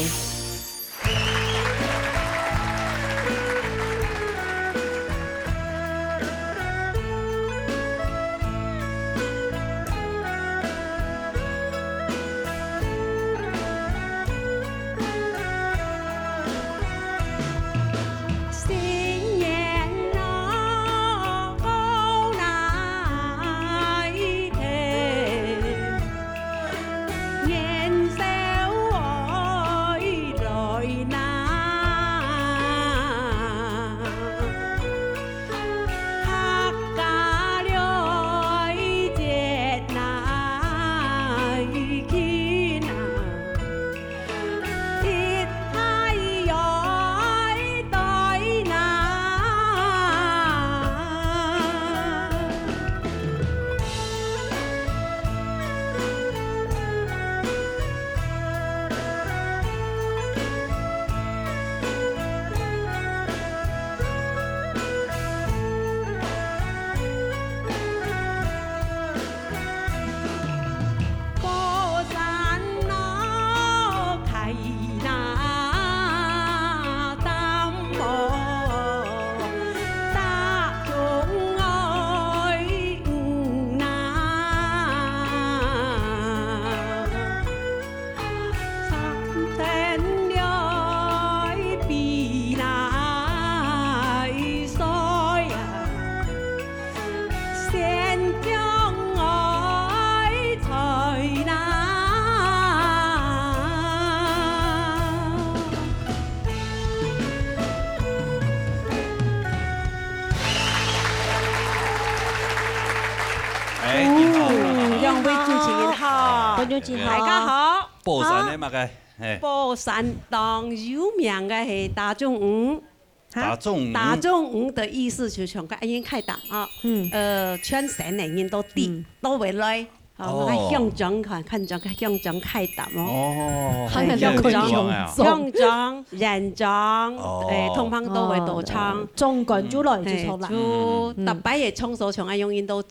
嗯，兩位主持人好。觀眾朋友好。大家好。寶山个麼个？嘿。寶山當有名个係打粽魚。哈？打粽魚。打粽魚个意思就像个恁樣開擔啊。嗯。呃，全省个人都知，嗯。都會來。哦，哦。該香腸看，看像該香腸開擔哦。哦。還有香腸，香腸啊。香腸、圓腸，哦。欸，通通都會到場。哦，粽乾出來就出來。嘿，就，嗯。逐擺个場所像恁樣，人都哦，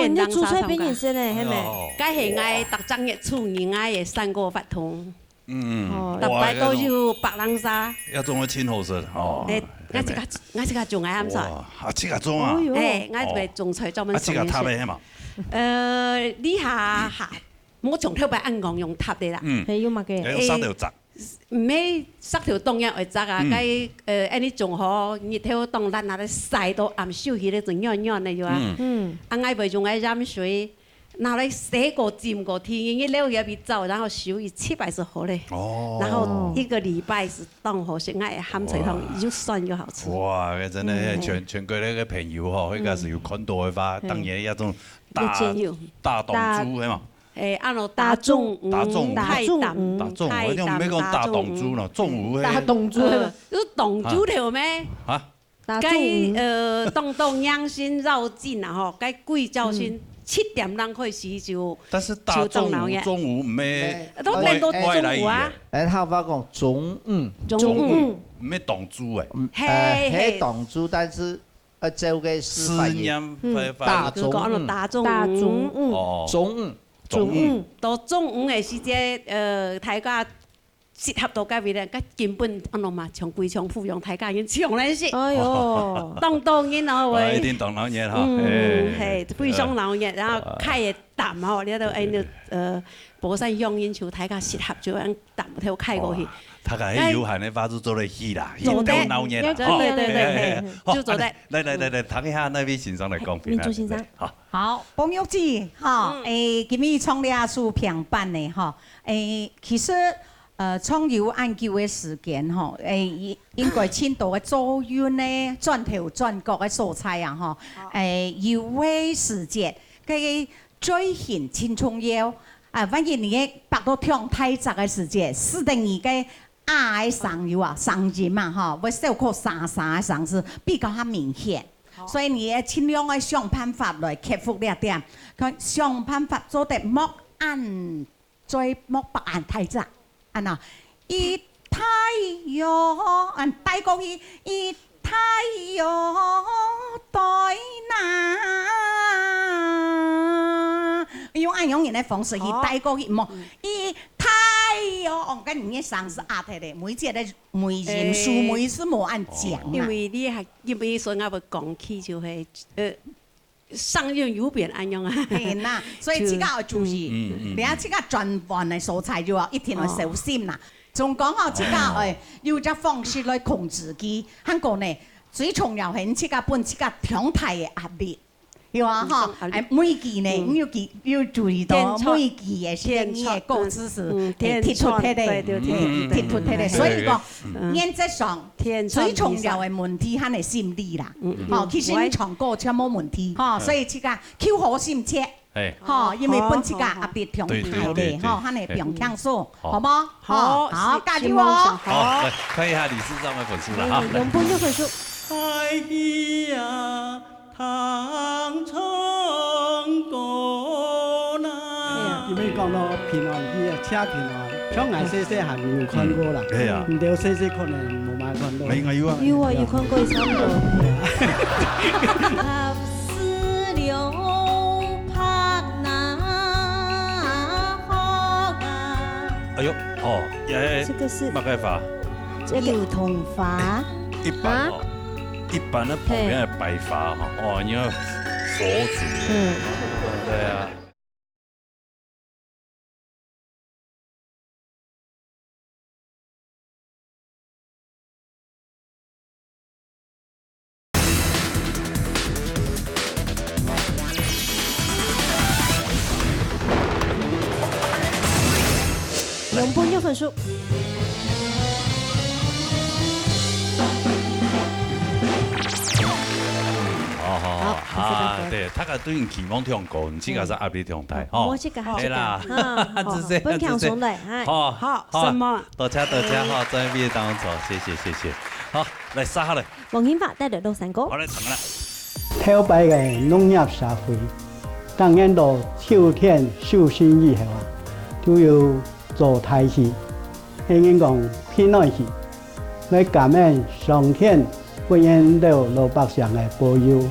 你个主菜變顏色呢，係無？哎喲。該係𠊎逐隻月初二𠊎个三個活動。嗯，哦。逐擺都有白冷沙。哇，該種，該種真好食哦。欸，𠊎自家，𠊎自家種个，喊啥？哇，啊，自家種啊？哦喲。欸，𠊎个種菜專門送人食。哦。啊，自家搭个，係嘛？呃，這下下，無像頭擺恁講用搭个啦。嗯。係，有麼个？欸，用石頭矺。 毋係石頭當然會矺啊，嗯。該，呃，恁樣種吼，日頭當烈啊，曬到暗時起來就軟軟个，有啊。嗯。嗯。啊，𠊎會用个鹽水，拿來洗過、浸過，天日日曬起來變燥，然後收一七擺就好咧。哦。然後一個禮拜就當好食，𠊎个鹹菜湯又酸又好食。哇，該真个，嗯。全，全國个朋友吼，嗯。該假使有看到个話，嗯。當然該種打，有。打粽，係嘛？ 欸，恁樣打粽，打粽，打粽，開擔，打粽，開擔，我聽毋係講打粽，打粽啦，粽魚嘿。打粽，呃，係當晝頭咩？啊？打粽。該，呃，當當迎新遶境啊，吼，該歸朝晨，嗯。七點鐘開始就，但是打粽，就當鬧熱。粽魚毋係，都變到中午啊。外，外來語欸。欸，客話講中午。中午。中午。毋係當晝欸。嗯，呃，係，係。係當晝，但是 呃，這個是翻譯。思念，嗯。翻，翻。打粽，就講恁樣打粽。打粽，嗯。哦。中午。中午。中午。到中午个時節，呃，大家集合到該位咧，該根本恁樣嘛，像歸場富陽，大家人搶來食。哎喲。當當然咯，喂。哇，一定當鬧熱哈，嗯，嘿。嘿，非常鬧熱，然後開个擔吼，你都，哎，那，呃，寶山鄉親就大家集合就恁擔頭開過去。哇，大家該有閒个話就做得去啦，去做得，當鬧熱啦，對，對，對，對，吼。嘿，嘿，嘿，嘿。好，就做得。 來，來，來，來，聽一下哪位先生來講評啊。明珠先生。好。好，彭玉姐，哈，嗯。欸，今日唱這首評判呢，哈，欸，其實，呃，唱有恁久个時間，哈，欸，應，應該盡多个做運呢，轉頭轉角个所在啊，哈，好。欸，有个時節，該嘴型盡重要，啊，萬一你个擘到忒大隻个時節，使得你个 啊，个聲有啊，聲音嘛，吼，會小可沙沙个聲是比較較明顯。好。所以你愛盡量愛想辦法來克服這點，看想辦法做得莫恁嘴，莫擘恁大隻，恁樣，一太陽，恁帶過去，一太陽對那，用恁樣个方式去帶過去，好。莫，嗯。一太陽，哦，該你个聲是壓忒个，每一個 尾音，欸，收尾是無恁靚啦。因為你還，因為所以𠊎會講起就係，呃，上面有變恁樣啊。係啦，所以自家愛注意，就，嗯，嗯，嗯。你看自家轉彎个所在就要一定要小心啦。哦。總講吼，自家愛有隻方式來控制佢，還過呢，最重要係自家分自家強大个壓力。 有啊，吼，嗯，哎，每句呢，嗯。你有記，有注意到，天窗，每句个天窗，你个歌詞是，嗯，哎，天窗，提出來个，對，對，對，嗯，對，提出來个。對，所以講，嗯。原則上，天窗最重要个問題，還係心理啦。嗯，嗯。吼，其實你唱歌全無問題，吼，嗯。所以自家求好心切，哎。吼，因為分自家壓力忒大咧，對，對，對，對。吼，還係放輕鬆，嗯。好無？好，好，好，是，加油哦！希望上好。好，來，看一下理事長个分數了哈。嗯，來。兩分六分數。 哎呀，聽唱歌啦。哎呀。因為講到平安夜，車平安，像𠊎細細還有看過啦。嗯，對啊。你兜細細可能無麼看到。沒，應該有啊。有啊，有看過，差不多。哎呀。哎喲，哦，也，這個是麼个花？這個油桐花。一般哦，啊？一般个旁邊个白花哈，嘿。哦，你要鎖住。嗯。對啊。 兩分六分數。好，好，好。好。啊，對，大家對你期望當高，你自家係壓力當大，吼。無自家，係啦，啊，好，就這樣，分享出來，就這樣。哎。好，好，好，什麼？多謝，多謝，好，在位當中，謝謝，謝謝。好，來，續下來。王興發帶來落山歌。好，來，唱啦。頭擺个農業社會，當然到秋天收成以後啊，就有做大戲， 係人講平安戲，來感恩上天分𠊎兜老百姓个保佑。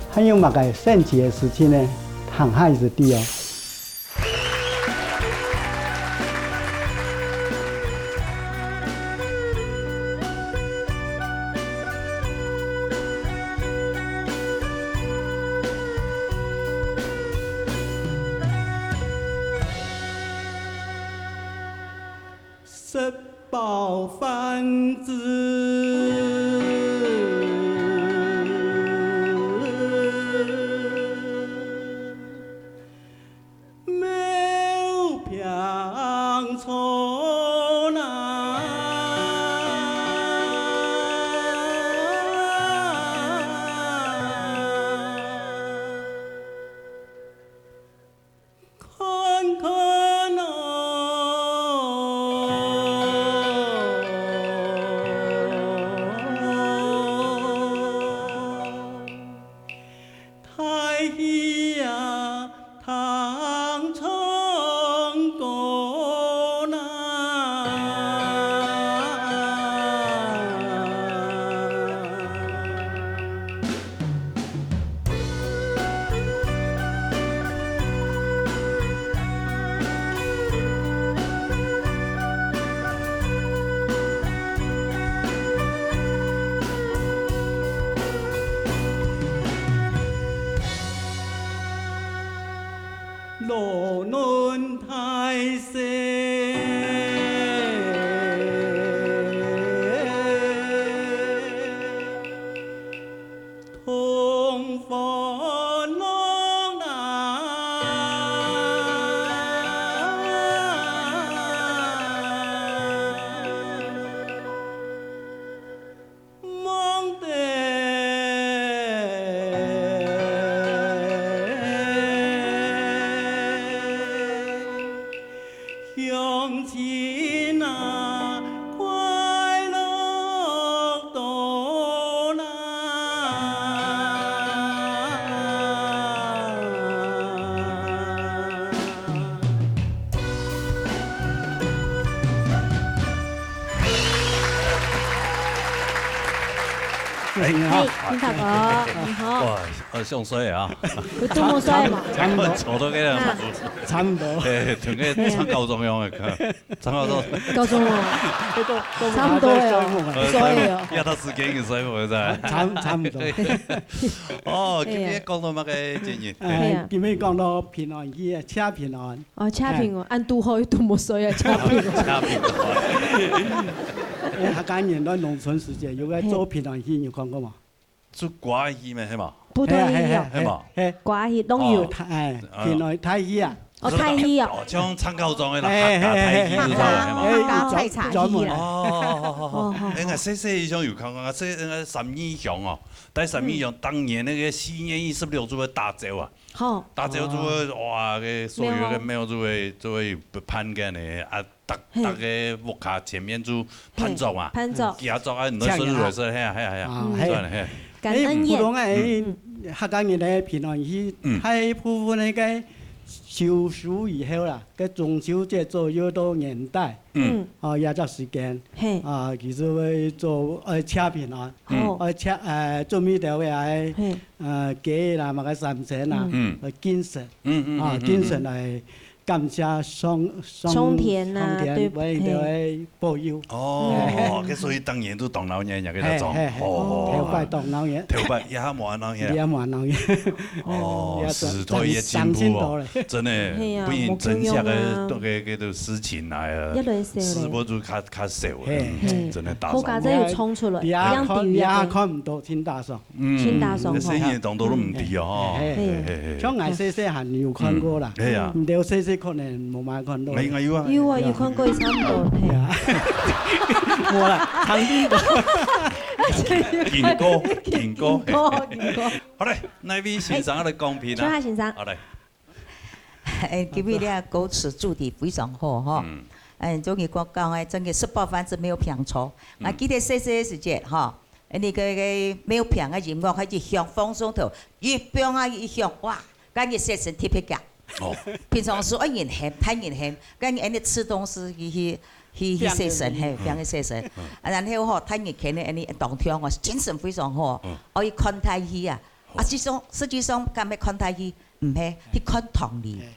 還有麼个神奇个事情呢？聽下就知哦。 食飽飯仔，無平常啊。 看看哦，大戲啊，聽唱歌啦。 老嫩大細，同歡樂啊。望得 鄉親啊，快樂多啦！ 哎，你好。嘿，興發哥，你好。哇，呃，上歲啊。有這麼衰嗎？差不多。坐到該樣。啊。差不多。哎，同个唱高中樣个，唱高中。高中哦。差不多哦，呃，衰哦。壓到時間个衰無在。差，差不多。哦，今日講到麼个節日？哎呀。哎，今日講到平安夜，車平安。 哦，車平安，恁堵好又堵無衰啊，車平安。車平安。哎，客家人在農村時節，有个做平安戲，你有看過嗎？做歌戲咩，係嘛？不對，嘿啊，嘿啊，係嘛？嘿，歌戲，攏有。哦，大，哎，啊。平安大戲啊。哦，大戲啊。哦，像唱高中个啦，哎，客家大戲，哎，哎，係嘛？哎，客家採茶戲啦。專門。哦，哦，哦，哦，哦。哦，哦。哎，𠊎細細个時候有看過，啊，這，那個三義鄉哦，在三義鄉，嗯。當年那個四月二十六就會打醮啊。 吼。打醮就會，哇，該所有个廟就會，就會辦个呢，啊，逐，嘿。逐个屋下前面就辦桌嘛。嘿，辦桌。幾下桌啊，你都順手來說，嘿啊，嘿啊，嘿啊，啊，嘿。算了，嘿。感恩宴。哎，普通个，哎，嗯。客家人个平安戲，嗯。大部分个修書以後啦，該中秋節左右到元旦，嗯。嗯。哦，這隻時間，嘿。啊，其實會做，呃，車平安，哦。呃，車，呃，做米條个，哎，嘿。 呃，雞啦，麼个三牲啊，嗯。呃，敬神，嗯，嗯，啊，嗯，嗯，敬神來感謝上，上，上天啊，上天，對，為了會保佑。哦，嘿。該所以當年都當鬧熱，該个種，嘿，嘿，嘿，哦。頭擺當鬧熱。頭擺，這下無恁鬧熱。這下無恁鬧熱。哦，也是，時代也進步哦，真的，嘿啊，不僅真實个，無共樣啊。該个，該个事情啊，越來越少了。事物就較，較少了，嘿，嗯，嘿。真的打爽。好佳哉有衝出來，這下看，這下看毋到，真打爽。 嗯，真打爽吼。細人當多都毋知哦，吼。嘿，嘿，嘿，嘿。像𠊎細細還有看過啦，嗯，係啊。你兜細細可能無麼看到。𠊎，𠊎有啊。有啊，有看過，差不多，嘿。係啊。無啦，長定多。金歌，金歌，金歌，嘿。金歌。好嘞，哪位先生來公平啊？秋霞先生。好嘞。哎，今日你个歌詞主題非常好哈。嗯。哎，終於講講哎，真个十八番是沒有平錯。啊，嗯。記得細細个時節哈，哎，你个个沒有平个音樂，還一響放送頭，一響啊一響，哇，感覺精神特別強。 哦。平常時愛人喊，大人喊，跟人家吃東西，去，去，去，去洗身，嘿，放个洗身。嗯。啊，然後吼，大人看了，你當聽哦，精神非常好。嗯。哦，去看大戲啊。啊，哦。實際上，實際上，敢係看大戲？毋係，去看堂裡。嘿。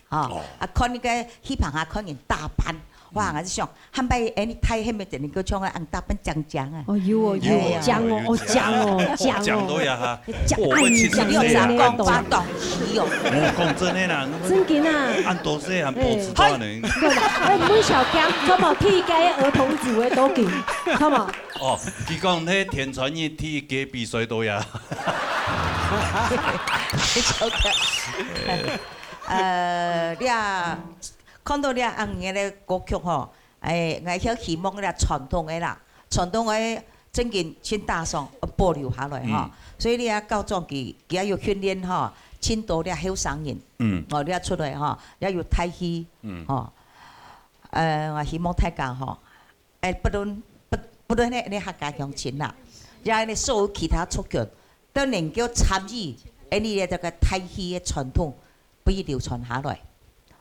哦，哦。啊，看那個戲棚下看人打扮。 哇，嗯。𠊎就想，還擺哎，你大喊个，你个唱个，恁打扮靚靚啊。哦，有哦，有哦，有哦，靚哦，有哦，哦，靚哦，靚哦。靚到呀哈。靚，哦，我七十歲啊，哎，靚到呀。六十公分當時哦。我講真个啦，真个啊。恁多歲還保持到呢。哎，哎，問小強，看無，去該兒童組个都緊，看無？哦，佢講，該天穿日去該比賽到呀。呃，你啊，看到你啊，恁个歌曲吼， 哎，𠊎係希望个啦，傳統个啦，傳統个正經盡打爽，愛保留下來吼。嗯。所以你愛教長佢，佢愛有訓練吼，盡多這後生人，嗯。哦，你愛出來吼，愛有大氣，嗯。吼。呃，𠊎希望大家吼，哎，不論，不，不論係，係客家鄉親啦，也係所有其他族群， 都能夠參與，恁呢這個大戲个傳統，分佢流傳下來，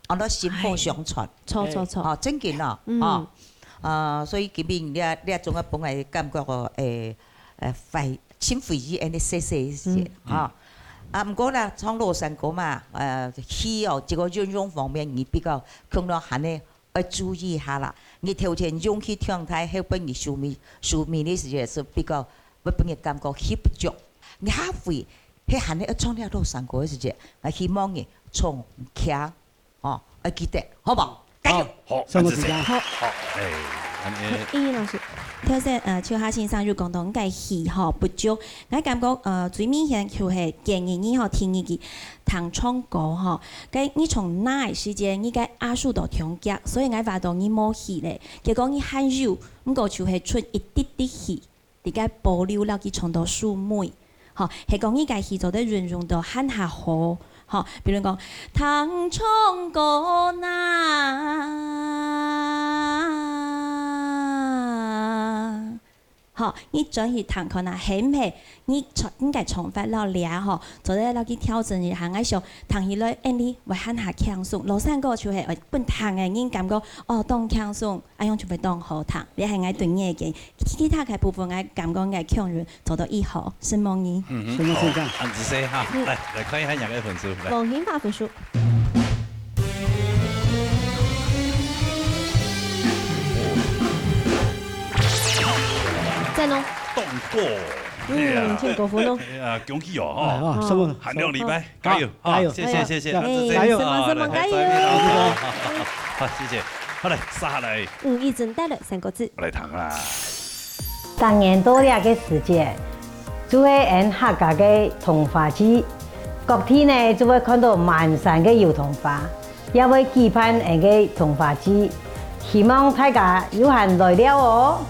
安到薪火相傳。哎，著，著，著。哦，正經哦，嗯。哦，呃，所以今晡日這，這種个分𠊎感覺哦，誒，呃，懷，盡懷疑恁呢細細个時節，嗯。哈。啊，毋過啦，唱老山歌嘛，呃，戲哦，這個運用方面，你比較可能還係 愛注意下啦。你頭前用氣忒大，後背你收尾，收尾个時節係比較會分人感覺氣不足。你下回係還係愛唱這老山歌个時節，𠊎希望你唱輕，哦，愛記得，好無？加油！好，好，三個字。好。好，哎，恁呢。英語老師。頭先，呃，秋霞先生有講到，應該氣吼不足， 𠊎感覺，呃，最明顯就係建議你吼，聽你个聽唱歌吼。該你從哪个時節，你个阿叔都當遽，所以𠊎話到你無氣咧。結果你還有，毋過就係出一滴滴氣，你个保留落去唱到收尾。吼，係講你个氣做得運用到還較好。吼，比如講，聽唱歌哪， 吼，你轉去聽看啊，係毋係你唱，你个唱法摎這吼，做得摎佢調整一下。𠊎想聽起來，恁呢會還較輕鬆。老山歌就係會分聽个人感覺，哦，當輕鬆，恁樣就會當好聽。這係𠊎對你个建議。其他个部分，𠊎感覺𠊎共樣做到一好，承蒙你。嗯哼，承蒙先生。好，恁仔細哈，嗯。來，來看一下你个分數，來。王興發分數。 讚哦。當高。嗯，哎呀。真高分哦。哎呀，恭喜哦，吼。哎，哦，什麼？還兩禮拜，好，加油，好，加油。謝謝，謝謝，哎，恁仔細，加油。什麼，什麼，好，來，加油。再見哦，好，好，好，謝謝。好，來，續下來。吳怡珍帶來三個字。來聽啦。 逐年到這个時節，就係𫣆客家个桐花季，各地呢就會看到滿山个油桐花，也會舉辦𫣆个桐花季。希望大家有閒來尞哦！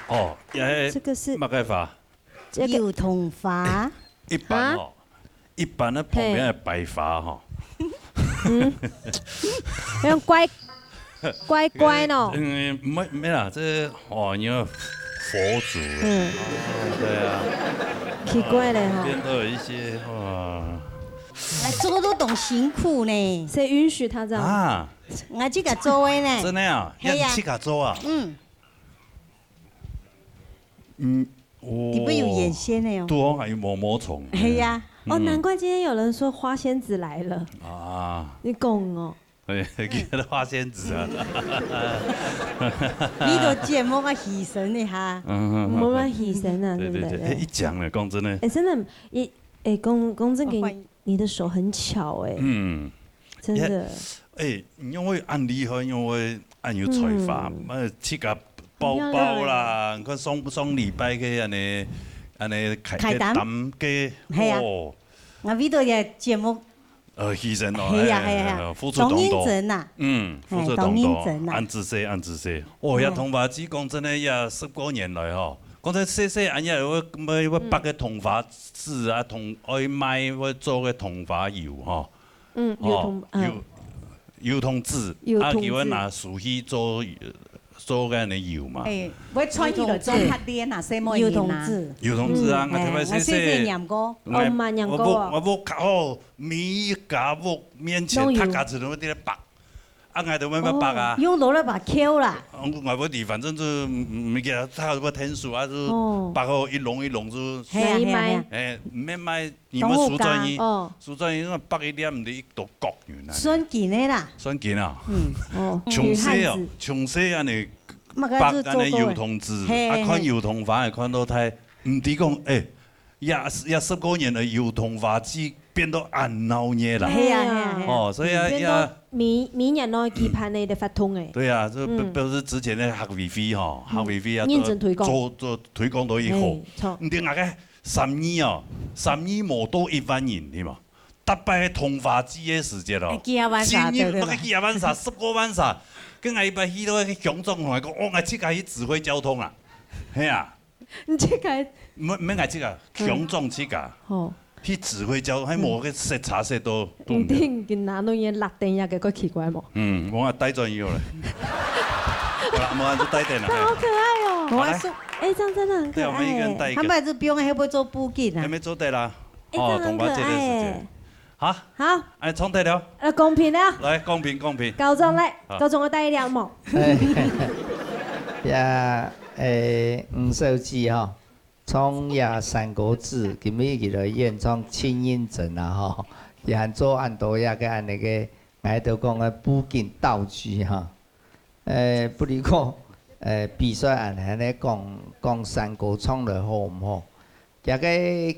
哦，也，这个是么个花？这个油桐花。一般哦，啊？一般的旁边的白花哈。嗯，用乖，乖乖喏。嗯，没，没啦，这，哇，你看佛祖。嗯。哦，对啊。奇怪嘞哈。边都有一些，哇。来做都当辛苦呢。谁允许他这样？啊。我自家做的呢。真的啊？嘿呀。让你自家做啊？嗯。 嗯，哦。里面有眼线的哦。对哦，还有毛毛虫。哎呀。哦，嗯。难怪今天有人说花仙子来了。啊。你讲哦。哎，给他花仙子啊。你都节目啊，牺牲一下。嗯，嗯，嗯。我们牺牲啊，对，对，对不对？对。哎，一讲了，讲真的。哎，真的，一，哎，讲，讲真个，哦，欢迎。你的手很巧哎。嗯。真的。也，哎，因为恁厉害，因为恁有才华，嗯。呃，自家包包啦，你看上，上礼拜个恁呢，恁呢开，开单。开单个，嘿啊。哦。我为到个节目。呃，牺牲哦，嘿呀，哎，嘿呀，哎，付出当多。当认真呐。嗯，付出当多，哎，当认真呐。恁仔细，恁仔细。哦，哎。桐花枝讲真个，也十多年来吼，讲真细细，俺也有，有，有拔个桐花枝啊，桐，爱卖，会做个桐花油吼。 嗯，油桐，哦，嗯。油，油桐子，油桐子。啊，佢會拿樹皮做，做个恁呢油嘛。哎，會穿起來做較靚啊，細妹人啊。油桐子。油桐子啊，嗯。我特別細細，哎，我細細念過。哦，嘛念過啊。我屋，我屋下哦，每一家屋面前，攏有。大家全部在那拔。啊，𠊎都慢慢拔啊。哦，用羅勒把Q啦。嗯，𠊎屋裡反正就，嗯，物件，他有个天数啊，就哦。拔好一籠一籠就，嘿啊，嘿啊，嘿啊。哎，慢慢 你們蘇州人，當好搞，哦。蘇州人那拔一粒毋係一朵角原來。算緊的啦。算緊啊。嗯。哦，從細哦，女漢子。從細恁呢，麼个就做過的。拔恁呢油桐子，嘿，啊，嘿，嘿。看油桐花，看到太，毋知講，哎，也，也十過年了，油桐花枝變到恁鬧熱啦。嘿呀，嘿呀，嘿呀。哦，所以啊，嗯，變到也每，每年都舉辦的一個活動誒。對啊，就表，嗯。表示之前的客委會吼，嗯。客委會啊，認真推廣。做，做推廣都已好。嘿，著。毋知哪个 三義哦，三義無到一萬人，係無？逐擺桐花節个時節哦，哎，幾下萬儕，真人，對，對，對。麼个幾下萬儕，十過萬儕。跟𠊎一擺去到該鄉長同𠊎講，哦，𠊎自家去指揮交通啊。嘿啊。你自家？毋，毋免𠊎自家，嗯。鄉長自家。吼。去指揮交通，還無个塞車塞到，嗯。都毋得。你定緊拿到人落電呀，个怪奇怪無？嗯，我帶轉去好了。好了，我就帶電了。這好可愛哦。我還說，哎，這樣真的很可愛耶。對，我們一個人帶一個。他們還是不用，會不會做布巾啊？還沒做的啦。 哎，哦，這樣很可愛耶。桐花節个時節。好。好。哎，重提了。呃，公平了。來，公平，公平。高中來，好。高中我帶一條毛。哎，呀，哎，吳小姐吼，唱呀山歌子，今日佢來演唱真認真啊吼，佢還做恁多呀个恁呢个，𠊎都講个布巾道具哈。 呃，不如講，呃，比賽恁樣來講，講山歌唱得好毋好？這个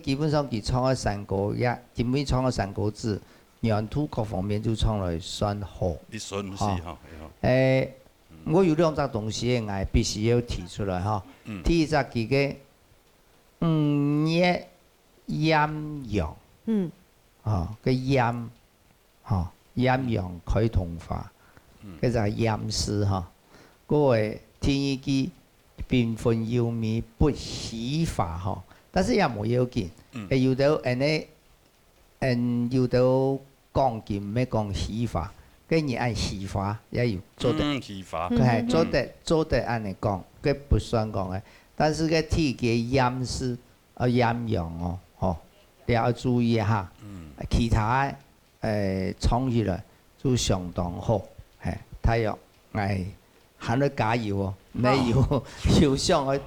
基本上佢唱个山歌也，今晡日唱个山歌子，原唱各方面就唱來算好。你順序吼，吼。吼，哎，嗯。我有兩隻東西，𠊎必須要提出來吼。嗯。第一隻，佢个五月艷陽，嗯。吼，个艷 吼，艷陽開桐花，嗯。該隻艷字吼。該个第二句，繽紛優美不虛華吼，但是也無要緊。嗯。會有兜恁呢，嗯，有兜講究，毋係講虛華，該你愛虛華也有做得。嗯，虛華。佢係做得，嗯，嗯。做得恁呢講，該不算講个。但是該第一个艷字，呃，艷陽哦，吼，你要注意一下。嗯。其他个 誒，唱起來就相當好。嘿，大約，哎，還愛加油哦。哦。你有，有想愛，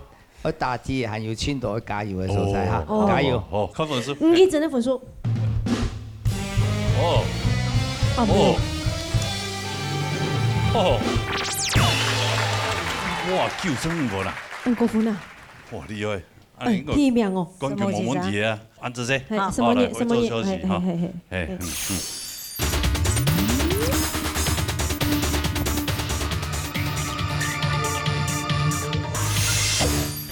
愛打底，還有盡多愛加油个所在哈。哦。加油。好，好，扣分數。嗯，一整个分數。哦。哦，哦。哦。哇，九十五分啊。嗯，高分啊。哇，厲害。 啊，哎，應該第一名哦。冠軍無問題啊，恁仔細。嘿，好。什麼年？好，來，什麼年？我做消息哈。嘿，嘿，嘿，嘿。嘿，嗯，嗯。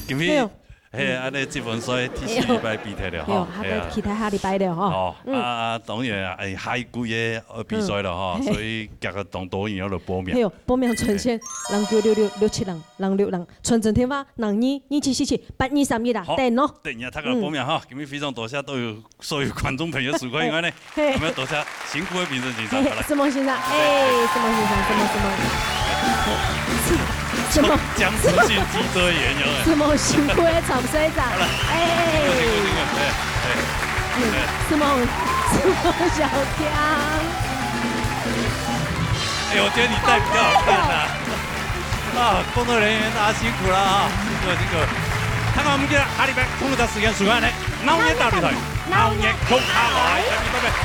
今日，哎喲。嘿，恁呢積分賽第四禮拜比賽了吼，嘿啊。還有其他下禮拜了吼。哦，嗯。啊，當然啊，哎，下一季个，呃，比賽了吼，嗯。所以今个當多人要來報名。嘿喲，報名專線，零九六六六七零零六零，傳真電話，零二二七四七八二三一啦，好，等哦。等一下，大家報名哈，嗯。今日非常多謝都有 所有觀眾朋友收看以外呢，嘿。我們要多謝辛苦的評審先生，嘿，好了。承蒙先生，哎，承蒙先生，承蒙，承蒙。承蒙，江湖性脊椎炎，有沒有？承蒙辛苦的參賽者，好了，哎。辛苦，辛苦，辛苦，哎，哎，嗯，哎。承蒙，承蒙小強。哎，我覺得你戴比較好看啊。好棒哦。啊，工作人員大家辛苦了啊，辛苦了，辛苦了。大家毋記得下禮拜同一个時間收看呢，鬧熱大擂台。 鬧熱共下來，拜拜。